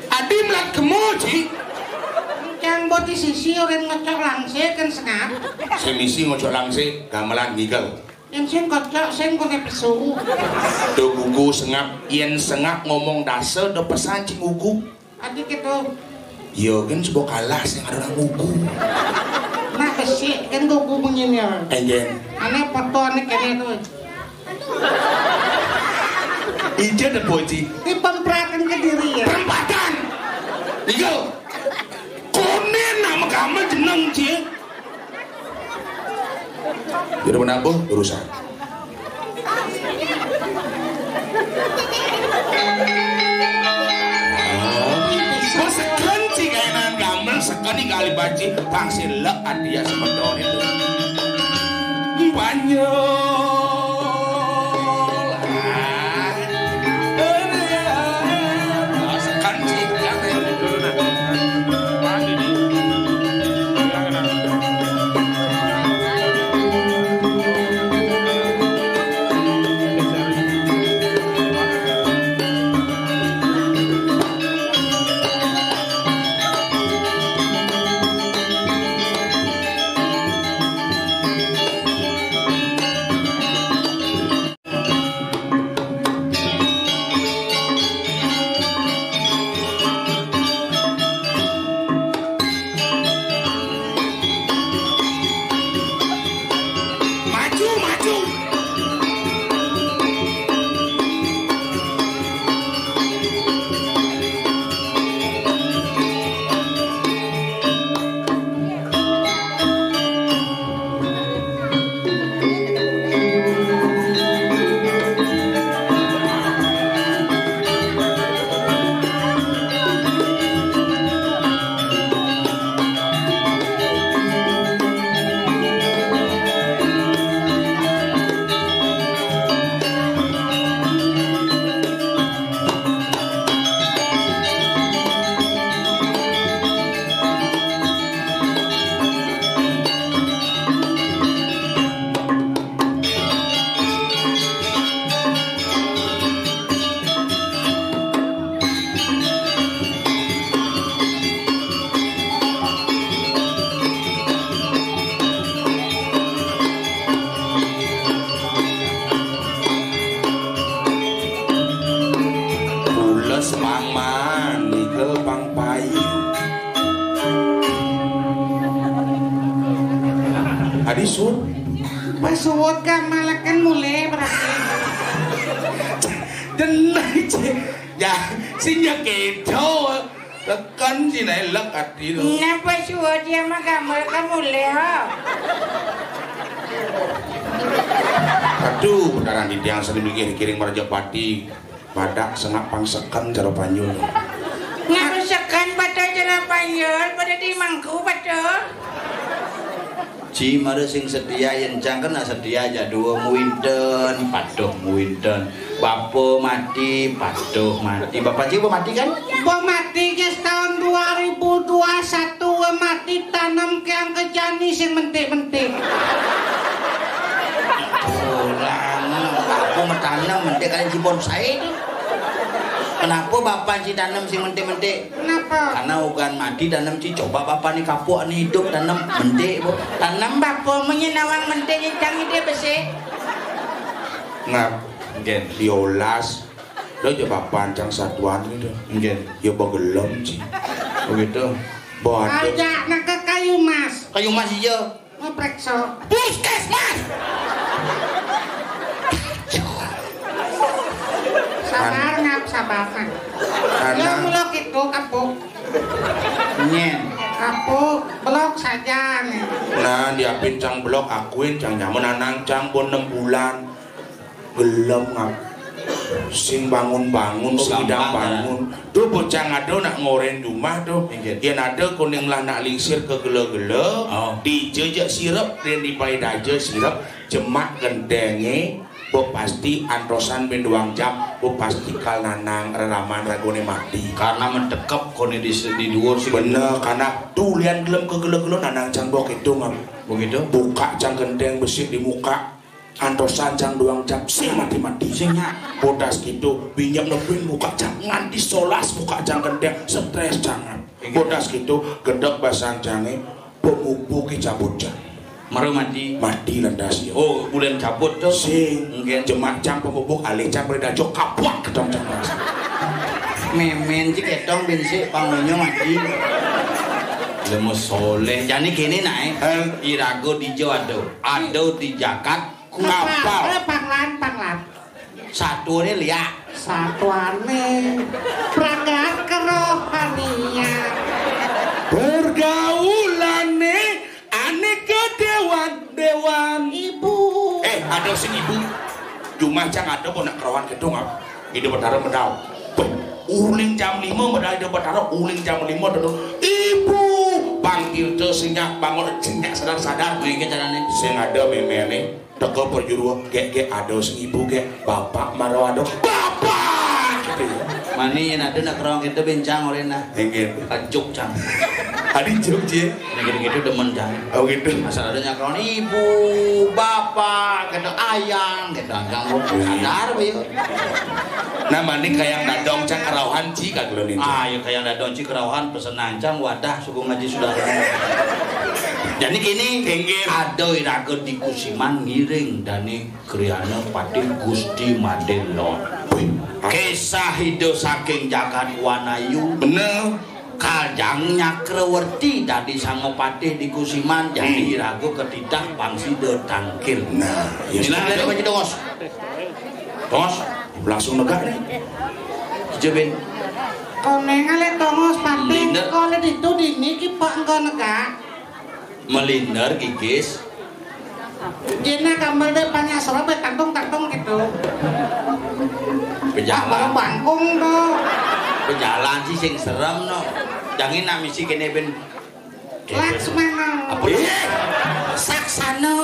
Adi melat kemo, ci. Cang boti sisi orang ngocok langsé kan sengap. Sing misi ngocok langsé, gamelan ngigel. Yang sing kocok, sing kone pesu. Do gugu sengap, yén sengap ngomong dasa, do pesan ci gugu. Adi gitu. Yo, kan coba kalah sing ada orang gugu. Nah, besi, kan gugu begini ya. Enjen. Aneh foto aneh kene tuh. Ija ada boji. Di pemperatan ke diri ya. Perempatan. Iya. Konen nama kamu jeneng, ci. Jadi menabuh urusan. Bos sekan ci kainan gamel sekan di kali baci pangsi lek adia semeton itu. Banyak. Bang Pai. Adi suud. Pas suud ka malakan mulih berarti. Denai, Cik. Ya, sing ya kéto. Tekan sing naé lek ati to. Napa suud ya mah gambar ka mulih, ha? Aduh, beneran di tiang sering mikir kiring Merajapati. Badak sengak pang seken cara Panyul. Ngapa seken pada cara Panyul, pada di mangku pada? Ci mara sing setia, yén cang kena setia aja dua muinten, patuh muinten. Bapa mati, patuh mati. Bapa ci bapa mati kan? Bapa mati ke tahun dua ribu dua satu, bapa mati tanem ke angka jani sing mentik-mentik. Orang, aku metanem mentik kalian ci bonsai tu. Kenapa bapa ci tanem sing mentik-mentik? Kenapa? Karena ugan mati tanem ci coba bapa ni kapuk ni hidup tanem mentik, Bu. Tanem bapa menye nawang mentik ni cang ide besi. Ngap. Nggih. Diolas. Lo coba pancang satuan gitu. Nggih. Ya begelem ci. Begitu. Badan. Aja nak ke kayu mas. Kayu mas iya. Ngepreksa. Puskesmas. Sabar ngap sabar kan. Karena ya mula gitu kapuk. Nyen. Kapuk blok saja nih. Nah, diapin cang blok akuin cang nyaman anang cang pun enam bulan. Gelem ngap. Sing bangun-bangun, oh, sing idang gampang, bangun. Tuh bocah ngado nak ngoren rumah tuh. Inggih. Yén ada kuning lah nak lingsir ke gela-gela, oh, dijejak sirep dan dipaid aja sirep, jemak gentenge, bo pasti antosan bin duang jam, bo pasti kal nanang reraman ragone mati. Karena mentekep kone di, di dhuwur sih. Bener, karena tulian gelem ke gela-gela nanang cang bok itu ngap. Begitu? Buka cang genteng besi di muka. Antosan cang duang jam sing mati-mati. Sing nyak. Bodas gitu, binyem nebin muka cang nganti solas muka cang gendeng stres jangan. Inggih. Bodas gitu, gedek basang cange, pemupu ki cabut cang. Meru mati. Mati lendas ya. Oh, bulan cabut tuh. Sing. Nggih. Jemak cang pemupu alih cang beri dajo kapuak ketong cang mas. Memen ci ketong bin sik pangunyo mati. Lemu soleh. Jani kene nae. Eh. Irago dijo ado. Ado di jagat. Kapal. Kapal. Eh, panglan, panglan. Satuane liak. Satuane pragat kerohanian. Pergaulane aneka dewan, dewan. Ibu. Eh, ada sing ibu. Jumah cang ada pun nak kerohan gedung apa? Ida Betara medal. Beh, uling jam lima medal Ida Betara, uling jam lima dulu. Ibu, Bang Tirta senyak bangun, senyak sadar-sadar. Nah, iki carane. Sing ada memene. Teka perjuruan, gek, gek, ada sing ibu, gek, bapak, maro ada, bapak! Gitu ya. Mani, yen ada nak kerong kita bincang oleh nah. Inggih. Kajuk, cang. Adi juk, Ci. Nah, gitu-gitu demen, cang. Oh, gitu. Asal ada nyakroni ibu, bapak, kata ayang, kata angkang, sadar, Bayu. Nah, mani kayang dadong, cang, kerauhan, Ci, kagelo nih, Ci. Ah, ya, kayang dadong, Ci, kerauhan, pesenan, cang, wadah, suku ngaji sudah. Jadi kini, inggih, ada iraga di Kusiman ngiring dane Kriana Patih Gusti Madé Lot. Wih, kisah Ida saking jagat Wanayu. Bener. Kajang Nyakrawerti dadi Sangapatih di Kusiman, jadi, hmm, iraga ketitah bang sida tangkil. Nah, ya. Nah, sudah. Aja tongos. Tongos, langsung negak nih. Jebin. Koneng ale tongos patih, Linda. Kole ditu dini ki pak engko negak. Melinder, gigis. Jena gambar deh banyak serobet tantung-tantung gitu. Pejalan. Apa bangkung tuh? Pejalan sih sing serem no. Jangan nak misi kene ben. Laksmana. Apa? Ih, saksana.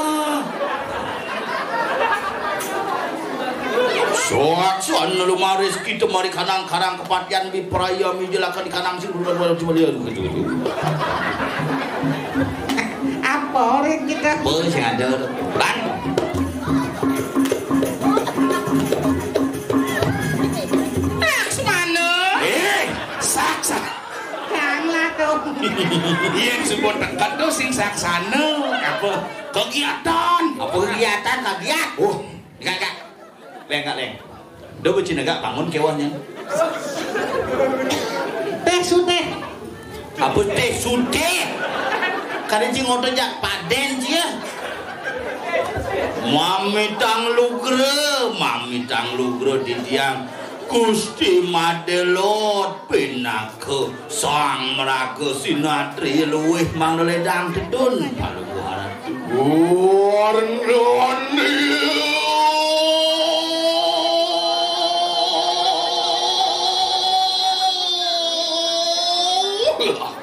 Soak soan lumaris kita mari kanang karang kepatian bipraya mijilaka di kanang sing. Apa orang kita? Apa sing ada? Lan. Laksmana. Eh, saksa. Janganlah tuh. Iya, sebut tekan tuh sing saksana. Apa? Kegiatan. Apa kegiatan, kagiat? Oh. Enggak, enggak. Leng, enggak, leng. Do becina enggak bangun kewahnya. Teh Putih sutih. Kadén sing ngotot jak padén sih ya. Mamitang lugra, mamitang lugra titiang. Gusti Madelot pinaka Sang Mraga Sinatri luwih mangda ledang tedun. Palungguh Ratu. Warnani.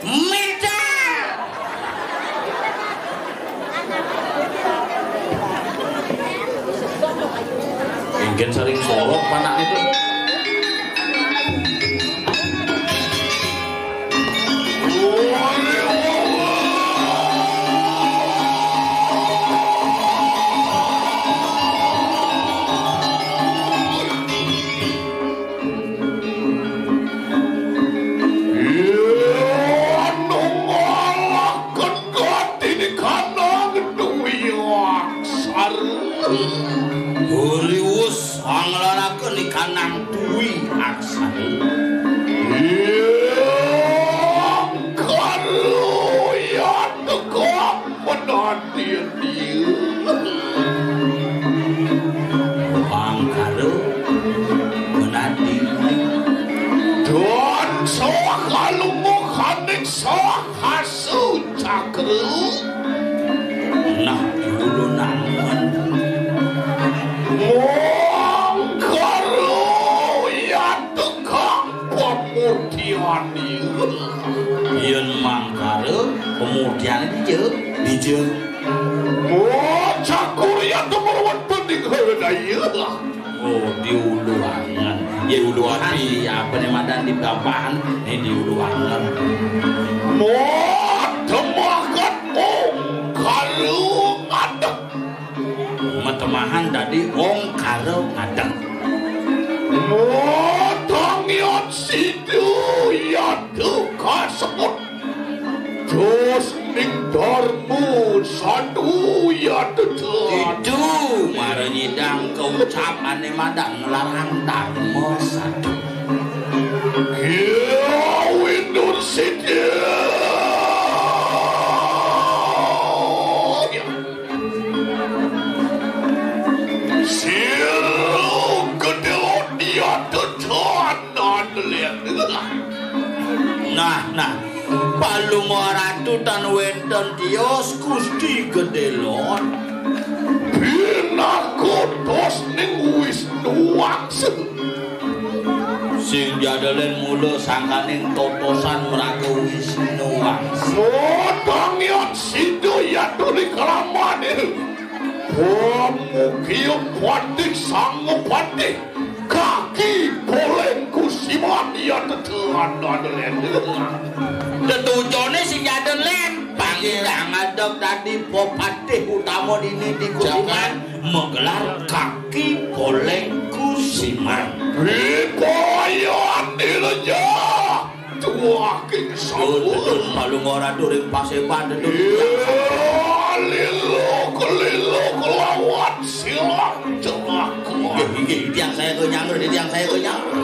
Mita. Mungkin sering solok panak itu. Anu ngalaken katinikanang duwi aksara. Riwus anglaraken ikanang duwi aksara. Yang kalu ya teka menanti dia. Bangkara menadi. Dan salah kalungguhaning salah hasu cakra. Nah, dulu nangan. Mangkara ya tukang pemutihan. Yen mangkara pemutihan dija. Dija. Oh, cakur ya tumur wonten ing Hawedaya. Oh, di ulu angen. Ya, ulu ati. Apa nih madan di babahan? Nih di ulu angen. Matemahan ongkara ngadeg. Matemahan dadi ongkara ngadeg. Matangiyat sida yatu kasebut. Dos ning darmu satu ya tetu. Itu mara nyidang kaucapane madan nglarang darma satu. Kawindur sida. Sira gedhe dia tetu. Nah, nah. Palungguh Ratu tan wénten tios Gusti Gedé Lot. Pinakotos ning Wisnu Wangsa. Sing jadelen mula sangkaning totosan mraga Wisnu Wangsa. Sodangyat sida yatuli kramane. Pamukia patih sang patih. Kaki poleng kusiman ya tetuan dodelen. Tetucone sing jaden len. Panggih ngadeg dadi pepatih utama dini di Kusiman, magelar Kaki Poleng Kusiman. Ripayan dileja. Tuah king sampun. Palung ora turing paseban dedun. Iya, lilo kelilo kelawan silang jelaku. Inggih, inggih, tiang saya ke nyangger, tiang saya ke nyangger.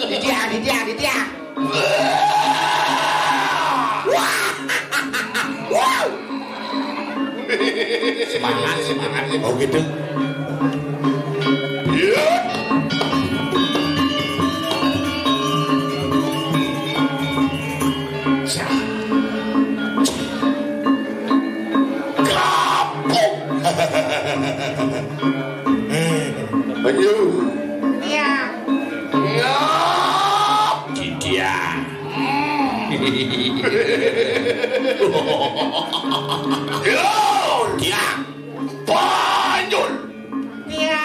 Ditya, ditya, ditya. Wah. Wah. Semangat, semangat. Oh gitu. Ya, Ayo. Iya. Ngap. Didiang. Yo, diang. Panjul. Iya.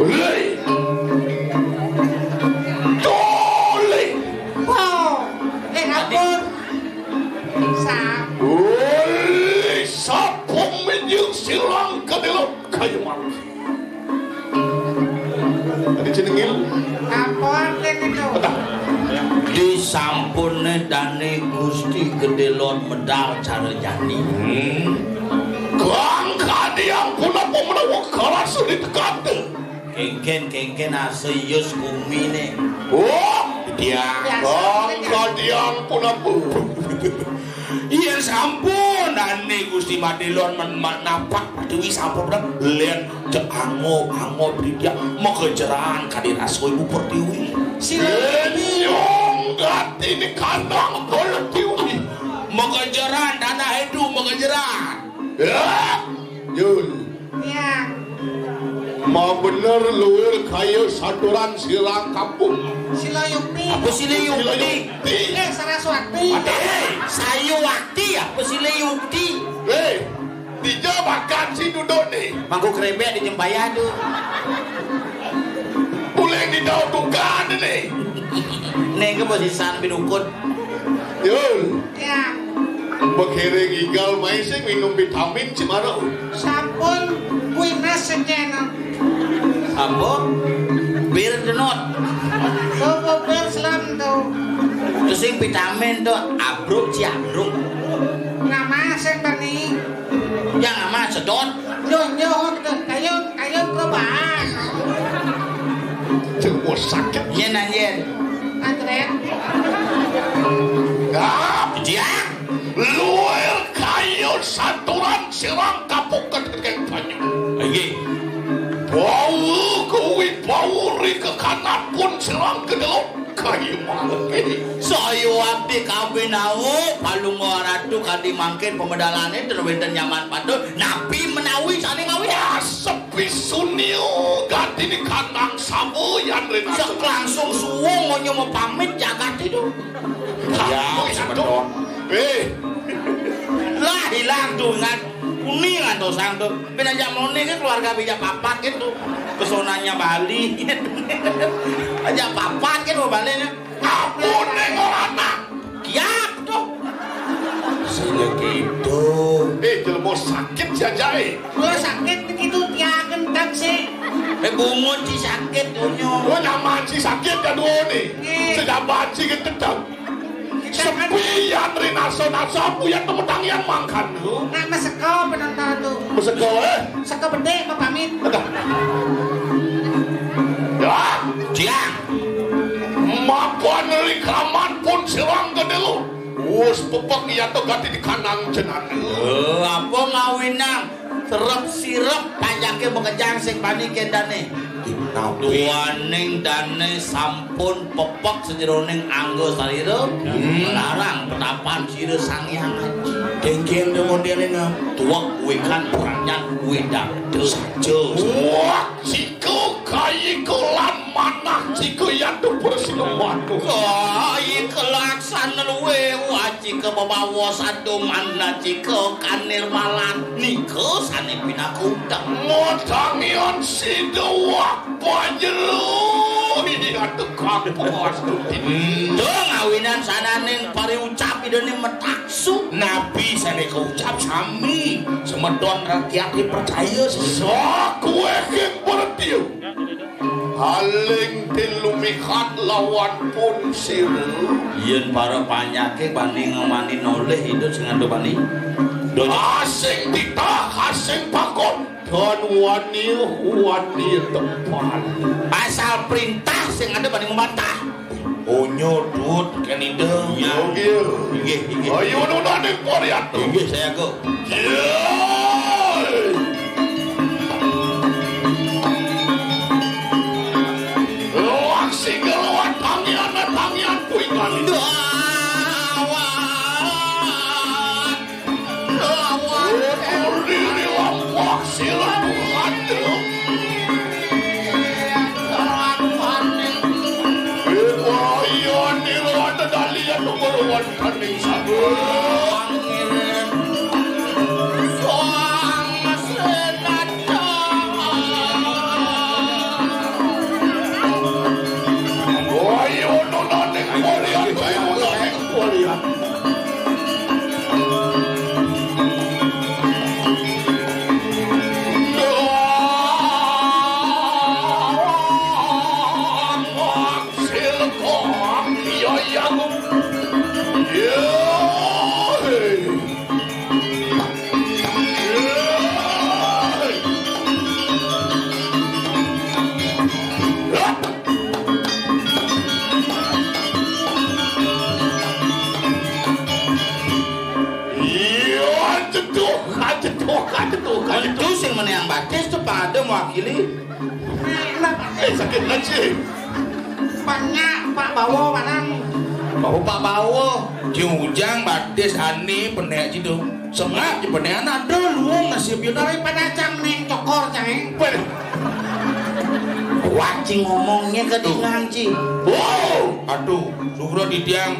Hei. Toleh. Wow. Eh, ampun. Sa- Hei, sapung minjing silang kedelot kayu manis. Tadi cenengil. Apa artinya itu? Disampune dane Gusti Gedé Lor medal cara jani. Hmm. Kang kadiang punapa menawa kalas ditekate? Kengken, kengken asa yus gumine. Oh, diang. Kang kadiang punapa? Yen sampun dane Gusti Madé Lor men-, men-, napak pertiwi sampun bener, len cek ango-ango bridia makejeran kadi rasa Ibu Pertiwi. Sila nyong gati di kandang Pertiwi. Makejeran tanah itu makejeran. Ya, Yul. Iya. Mau bener luwir kaya saturan sirang kampung. Sila yukti. Apa sila yukti? Sila yukti. Eh, Saraswati. Ada. Sayuwakti apa sila yukti? Eh, dija bakan si duduk nih. Mangku kerebek di jembaya tu. Boleh didau tukar nih. Nih ke posisan bidukun. Yul. Ya. Bekiring igal mai sing minum vitamin cimara. Sampun kuinas sejen. Apa? Bir denot. Apa bir selam tu? Terus sing vitamin tu abruk ci abruk. Nama sing tani? Yang nama sedot. Yo, yo, kayu, kayu perubahan. Cuma sakit. Yen anjen. Antren. Ah, dia. Luwir kayu saturan sirang kapuket keng banyu. Inggih. Bau kuwi bau ri kekanat pun sirang kedelok kayu mangke. Saya abdi kabinawu palungguh ratu kadi mangkin pemedalane ten wenten nyaman patut napi menawi sane mawi asep pisunia ganti di kandang sabu yan rin. Yak langsung suwung ngonyo mapamit jagat itu. Ya, semeton. Eh. Lah hilang tuh ingat. Kuning atau sang tuh. Bina jamone ke keluarga bija papat gitu. Pesonanya Bali. Aja papat gitu Bali nya. Ampun ning ora anak. Yap tuh. Sing gitu. Eh, jelema sakit jajae. Gua sakit begitu tiaken tak sih. Eh, bungut si sakit onyo. Gua nyaman si sakit ya dua nih. Eh. Sejabat si ketetap. Sepian ri nasa-nasa aku yang temetang yang mangkan lu. Nak meseko penonton tuh. Meseko, eh? Seko bedek pamit. Enggak. Ya. Siang. Mapan ri kraman pun sirang gede lu. Wus pepek iya tuh ganti di kandang jenane. Eh, apa ngawinang? Serep sirep panjake makejang sing bani kendane. Duaning dane sampun pepek sajeroning angga sarira, hmm, melarang petapan sira Sang Hyang Aji. Kengken kemudian ini tuwek wikan pranyan widang saja. Wah, jika kayika lan manah jika yatu bersih. Waduh. Kayika laksana luwe, wah, jika bebawa sadu manah jika kanir malan. Nika sane pinakuta. Modangian sida wah panjelu. Ini atuh kapo astuti. Hmm, tuh ngawinan sananing pariucap idane metaksu. Nabi sane kaucap sami. Semedon rakyate percaya. Sakuwe king pertiwi. Aling tilumikat lawan pun sira. Yen para panyake bani ngemani nolih idup sing ado bani. Donya. Asing titah, asing pakon. Dan wani, wani tepan. Asal perintah sing ado bani membantah. Onyo dut kenida. Ya. Oke. Inggih, inggih. Ayo nuna ning poriat. Inggih, saya go. Yeay. Loak singgah loak tangian, tangian kuwi kan. Wah, wah. Kajedok, kajedok, kajedok. Itu sing meneang batis tuh, Pak, ada mewakili. Eh, sakit lagi. Banyak, Pak, bawa barang. Bawa, Pak, bawa. Ci Ujang batis ane penek ci tu. Sengak ci penek, anak ada luung nasib yo. Daripada cang neng cokor, cang, eh. Weh. Wah, ci ngomongnya kedengaran, ci. Wow, aduh, syukur di tiang.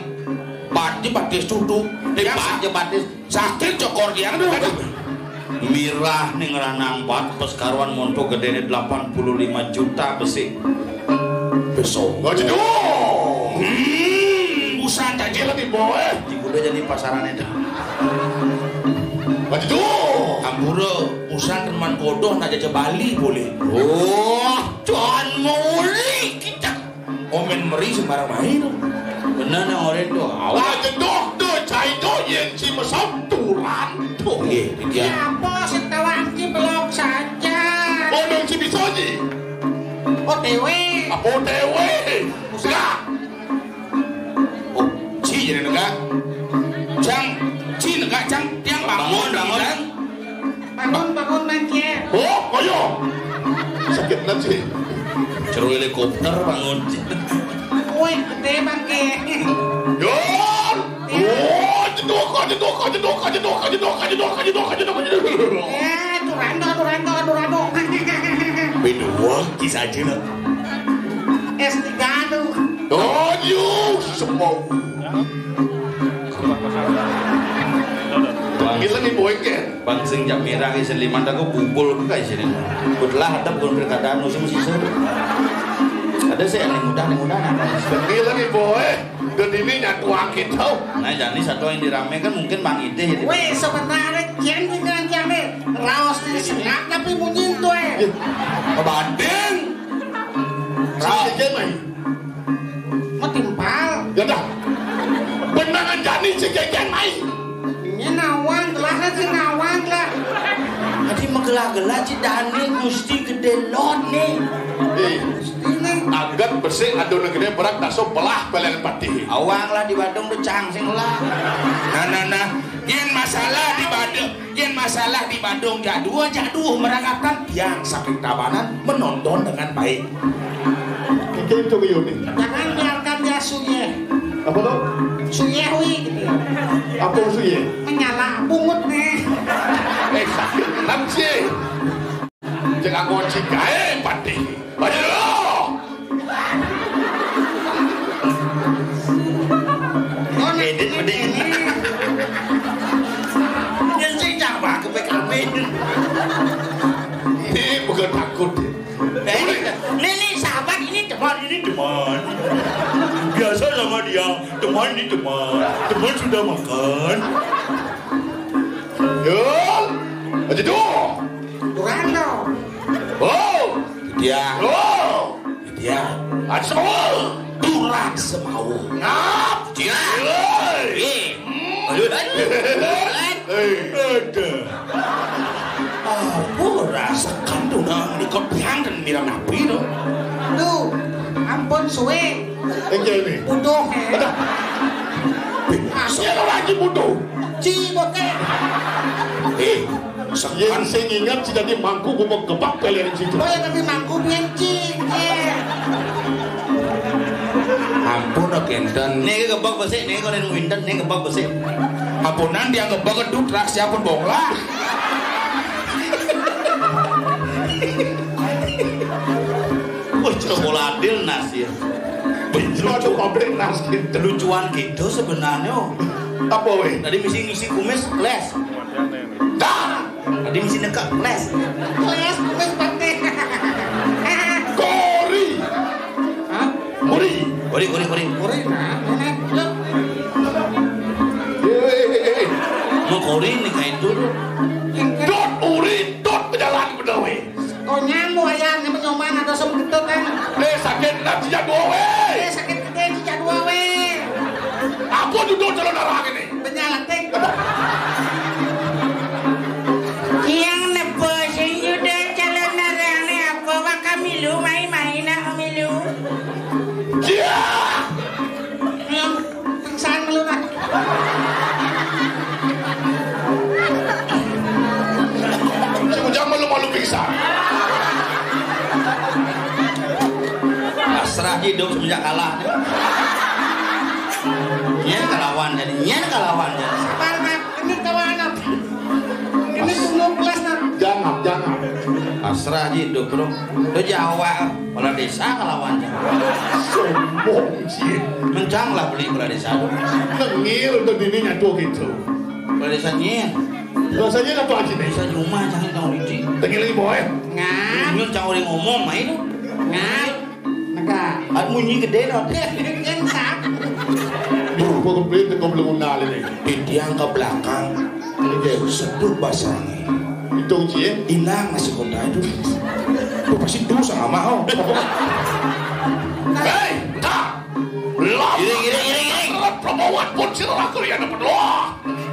Batis, batis tutu. Eh, Tiang Pak. Sakit batis. Sakit cokor tiang tuh. Mirah ning ranang bat, pas karuan monto gedene delapan puluh lima juta besi. Besok. Waduh. Hmm, busan tak dia lagi, boy. Di kuda jadi pasaran itu. Waduh. Ambura, busan teman kodoh nak jaja Bali boleh. Wah, tuan muli kita. Omen meri sembarang main. Bener nang orang tu. Awak. Lah, jedoh tu, cai tu, yen si mesam turan tu. Nggih, dia. Siapa sing tawang ki belok saja? Oh, nang si bisa ji. O T W. Apa O T W? Usah. Lah. Oh, ci jadi negak. Cang, ci negak, cang. Tiang bangun, bangun, bangun. Bangun, bangun, Bang Kiai. Oh, ayo. Sakit nanti. Ceru helikopter bangun. Woi, gede, Bang Kiai. Yon. Ya. Oh, jedok, jedok, jedok, jedok, jedok, jedok, jedok, jedok. Ya, Durando, Durando, Durando. Beda wong, kisah aja lah. S tiga tuh. Oh, you semua. Gila nih, boy, kan? Bang sing jam merah isin lima tak kok kumpul ke isin ini. Kutlah ada pun berkata anu sing sisa. Ada sih yang mudah, yang mudah, apa? Gila nih, boy. Dan ini nyatu angin tau. Nah, jadi satu yang diramekan mungkin Bang Ide ya. Weh, sebenarnya kian dengan kian nih. Raos di sengak tapi munyi tuh, eh. Banding. Raos. Mau timpal. Ya dah. Benangan jani si Gegen mai. Ini nawang gelah, si nawang lah. Tadi megelah-gelah si Dani mesti gede lot nih. Eh, ini agak bersih, aduh, gede berat, daso belah belen pati. Awang lah di Badung tuh cangsing lah. Nah, nah, nah. Yen masalah di Badung, yen masalah di Badung, jak dua, jak dua merangkatan, tiang saking Tabanan menonton dengan baik. Iki itu ke Yuni. Jangan biarkan dia suyeh. Apa tuh? Suyeh, wi, gitu. Apa suyeh? Menyala, bungut nih. Eh, sakit enam sih. Cek aku cik gae pati. Ayo lo. Edit pedih. Yang sing cak aku P K B. Ini bukan takut. Eh, ini, ini sahabat, ini teman, ini teman. Biasa sama dia, teman ini teman. Teman sudah makan. Yul, aja tuh. Kurang dong. Oh, dia. Oh, dia. Aja semua. Turak semau. Ngap. Dia. Hei. Eh. Ayo, ayo. Hei. Ada. Apa rasa kandungan di kopiang dan mirang api tu? Duh, ampun suwe. Enggak ini. Butuh. Ada. Siapa lagi butuh? Ci bokeh. Eh, Yen sing ingat si dadi mangku gubuk gebak pelerin situ. Oh, ya, tapi mangku pian, Ci. Iya. Ampun, kenten. Nih gebak besik, nih kalau yang winten, nih gebak besik. Ampunan dia gebak kedut rahasia pun bonglah. Wah, coba adil nas ya. Lucu pabrik nas gitu. Lucuan gitu sebenarnya. Apa weh? Tadi misi ngisi kumis les. Dah. Tadi misi nekak les. Les kumis pakai. Kori. Hah? Kori. Kori, kori, kori. Kori, nah, nah, nah. Eh, eh, eh, eh. Mau kori nih kayak dulu. Dot uri, dot pejalan bener weh. Konyang lu ayah, ini nyoman ada sem gitu kan. Eh, sakit nak sejak dua weh. Eh, sakit gede sejak dua weh. Apa judul calon arah ini? Penyalatik. Yang nebo sing yuda calon arah ini apa? Wah, kami lu main-main nak kami lu. Iya. Yang pingsan lu nak. Aja kalah. Nyén kalawan jadi, nyén kalawan jadi. Sabar, Mat. Ini kawan apa? Ini belum kelas, Mat. Jangan, jangan. Pasrah ji hidup, Bro. Lu Jawa, kepala desa kalawan jadi. Sombong sih. Mencang lah beli kepala desa tuh. Tengil tuh dini nyatu gitu. Kepala desa nyén. Rasanya nyatu aja nih. Desa di rumah, jangan tahu didi. Tengil lagi, boy. Ngap. Nyén cang orang ngomong, main tuh. Ngap. Maka anu munyi gedé dong. Nyentak. Duh, gua keplit, gua belum kenal ini. Didiang ke belakang. Ini dia. Seduh basangé. Itu, Ci, ya? Ilang nasi kota itu. Tuh pasti dosa sama, oh. Hei, tak. Iring, iring, iring, iring. Promowan pun sira kalian dapat. Wah.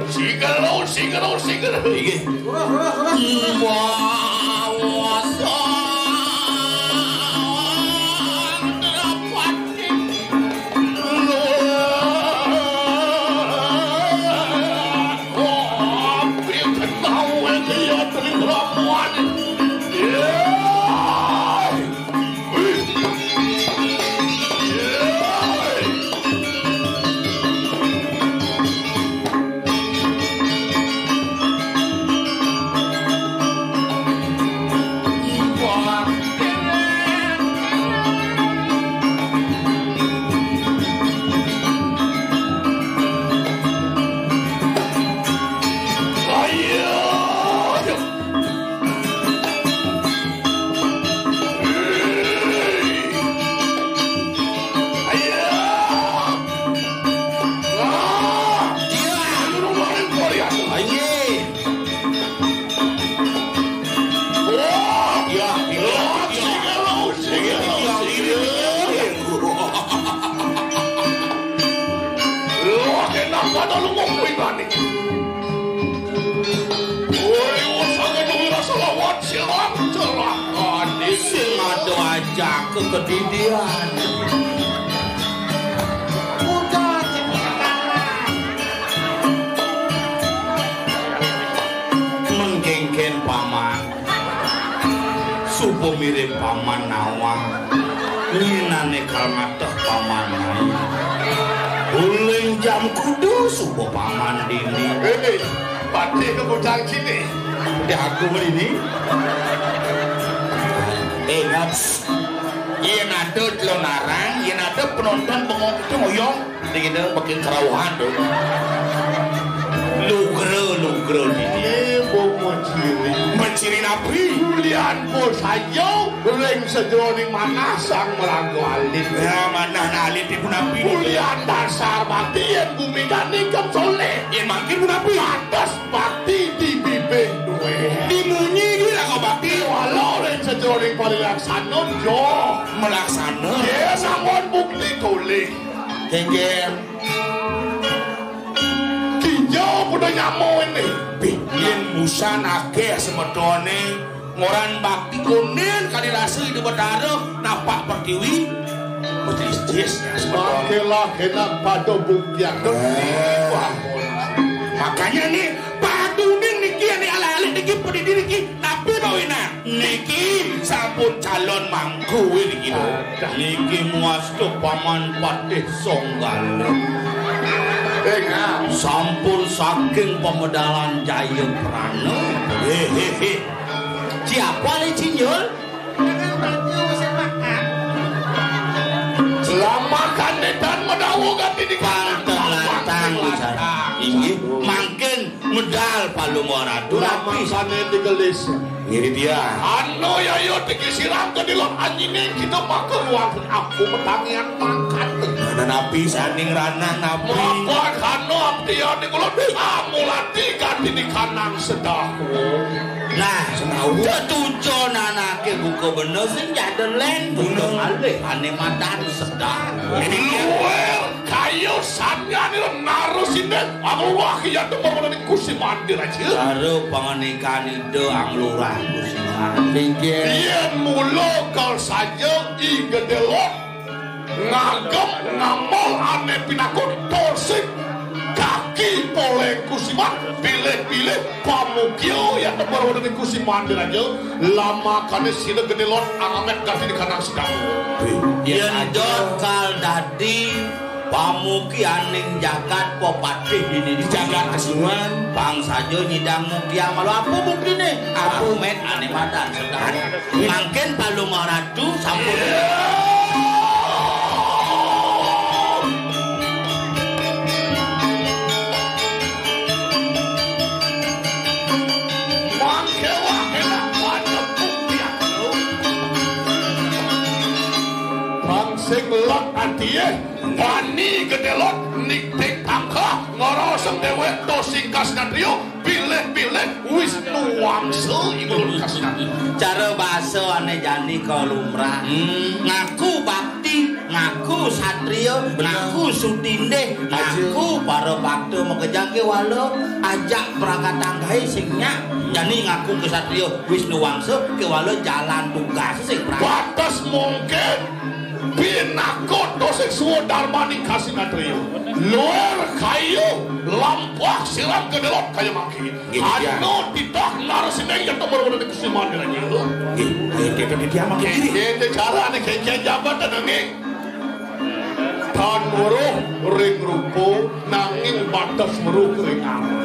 Sigero, sigero, sigero. Inggih. Surah, surah, surah. Mawasan dapat. Woi, wong sanget wong rasa lawan silang celakane. Sing ada aja kekedidian. Udah, jenenge kalah. Mengkengken paman. Suba mirip paman nawang. Nyinane kal ngateh paman nawang. Uling jam kudu suba paman dini. Hei, pati ke bocah cini. Udah aku ini. Eh, Ngap. Yen ada jelonarang, yen ada penonton bengong itu ngoyong. Dikit bikin kerauhan tuh. Lugre, lugre dini. Ini bok menciri. Menciri napi? Kulian bos aja, ring sejeroning manah sang meraga alit. Ya, manah alit ibu napi. Kulian dasar bakti yen bumi kanikem soleh. Yen mangkin ibu napi. Pantes bakti di bibih duwe. Dimunyi iki lah kok bakti. Walau ring sejeroning parilaksana, yo. Melaksana. Ya, sampun bukti tolih. Kengken. Kinjau kudu nyamo ini. Yen busan akeh semetone ngoran bakti konen kali rasa Ida Betara napak pertiwi. Betis-tis ya semetone. Makelah enak pada buktian. Eh. Makanya nih, patunin niki ane alit-alit niki pedidi niki napi bawina? Niki sampun calon mangku niki lho. Niki muastu paman patih Songgala. Eh, Ngap. Sampun saking pemedalan Jayaprana. Hehehe. Siapa ni Cinjul? Lamakan nedan menawa gati di panten lantang. Inggih, mangkin medal palungguh ratu. Lamakan nedan gelis. Ngirit ya. Anu ya yo tiki siram ke dilok anjine kita makan ruang aku metangian mangkat. Ada napi saning ranah napi. Apa kano abdi ya ning kula amulati kanthi di kanang sedahu. Nah, senawa. Tetujon anake buka bener sing jaden len bunuh alih ane matan sedahu. Luwer kayu sanyane narusine. Aku wah ya temur Gusti Mandir aja. Karo panganikan Ida Ang Lurah Gusti Mandir. Inggih. Yen mula kal saja I Gedelok ngagem ngamol ane pinakut posik. Kaki poleng kusiman, pilih-pilih pamukia ya tempat wadon kusiman diraja. Lama kane sida gede lot alamet gati di kanang sedang. Yen dot kal dadi pamukianing jagat, pepatih dini di jagat kesuruhan. Bang saja nyidang mukti amal apa buktine? Apa? Alamet ane madan sedang. Mangkin Palungah Ratu sampun. Mangke wah enak banget bukti aku. Bang sing lot atie, bani gede lot, niktik tangka, ngorosem dewek, tosing kasnatrio, pilih-pilih, Wisnu Wangsa, ibu kasnatrio. Cara basa ane jani ka lumrah. Hmm. Ngaku bakti, ngaku satria, bener, ngaku sutindih, aja, ngaku para bakta makejang kewala, ajak prakatanggahe sing nyak. Jani ngaku ke satria Wisnu Wangsa, kewala jalan tugas sing prakatanggahe. Batas mungkin pinaka to sing swadarmaning kasinatria. Luar kayu, lampah siram kedelot kaya mangkin. Nggih, iya. Anu titah narasine ya to meruh ning kusiman diraja. Nggih, nggih, nggih, nggih, dia makin diri. Nggih, nggih, carane kaya jabatan nggih. Tan weruh ring rupa, nanging batas weruh ring arah.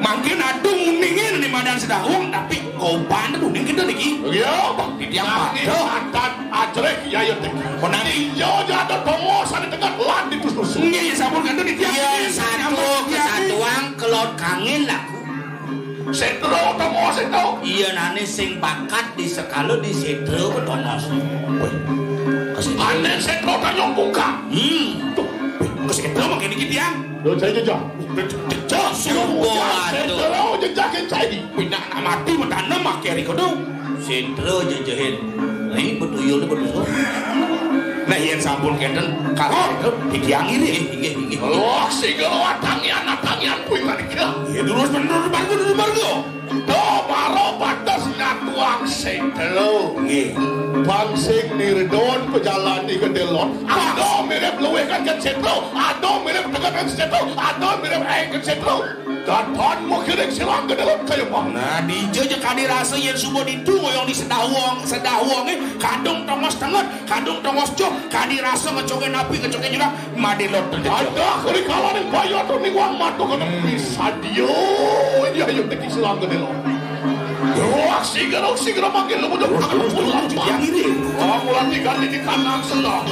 Mangkin adung ningin di madan sedawung, tapi koban tuh ning kita niki. Iya, Bang. Di tiang nanging mata. Atan ajreh yaya teki. Konang. Iya, jatuh tongos ane tengah lan di tus-tus. Nggih, sampun kantun di tiang. Iya, satu kesatuan kelot kangin laku. Setro tongos itu. Iya, nane sing bakat di sekala di setro ke tongos. Weh, kasih. Ane setro tanyong buka. Hmm. Tuh, weh, ke setro makin dikit ya. Lo saya jejak. Jejak, suruh. Setro jejak yang saya. Wih, nak mati, mau tanam, mak, kiri kudu. Sindra jejehin. Nih, betuyul ni betul. Nah, yen sampun kenten, kalau itu dikiangi nih. Inggih, inggih, inggih. Wah, sing lo atangian, atangian kuwi mereka. Ya, terus bener, baru, bener, baru. Do maro batas nyatuang sing telu. Nggih. Bang sing nirdon pejalan di kedelon. Ado mirip luwih kan kan sing telu. Ado mirip tengah kan sing telu. Ado mirip ae kan sing telu. Dadon mengkiring silang ke dalam kayu pang. Nah, dija ja kadi rasa yen suba ditu ngoyong di sedawong, sedawonge kadung tongos tenget, kadung tongos joh, kadi rasa ngecoke napi, ngecoke jurang, madelot terjejeh. Ada kali kala ning bayu atur ning wang matu kena pisadio. Iya, iya, teki silang ke dalam. Wah, segera, segera makin lu mudah. Terus, terus, terus, terus, yang ini. Oh, mulai tiga di kanan sedang.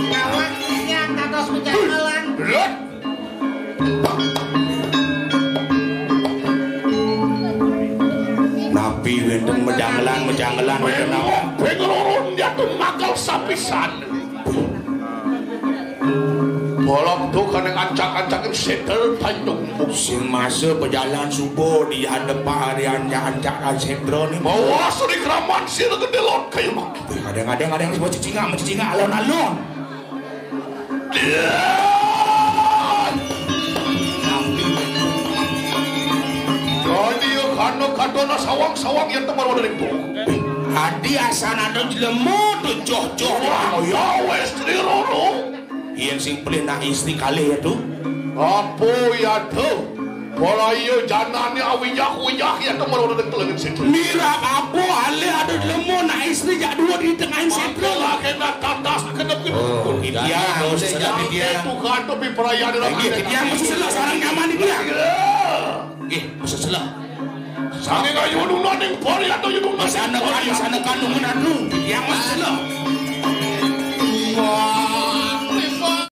Kawan, ini yang tatos pejalan. Napi wenten mejangelan, mejangelan wenten apa? Pengeroron dia tuh magal sapisan. Bolong tuh kena ancak-ancakin setel tanjung. Sing masa pejalan subuh di hadap hari ancak-ancakan setel nih. Bawa suri keraman sira gede lot kayu mak. Kadang-kadang ada yang mau cicingak, mau cicingak alon-alon. Jadi yo kano kadona sawang-sawang yang tempat wadon itu. Adi asan ada jelema tuh joh-joh. Wah, ya wes, Tri Roro. Yen sing pelih nak istri kalih ya tuh. Apa ya tuh? Pola iya janane awiyah-wiyah ya temur udah dengkelengin situ. Mirab apa ale ada lemo nak istri jak dua di tengah situ. Malah kena tatas kedep gitu. Oh, iya, mau sesedap dia. Itu kan tapi perayaan. Iya, dia mau sesedap sarang nyaman dia. Nggih, mau sesedap. Sange kayu nunan ning pori atau yudunan. Sana kan, sana kan nunggu nanu. Dia mau sesedap.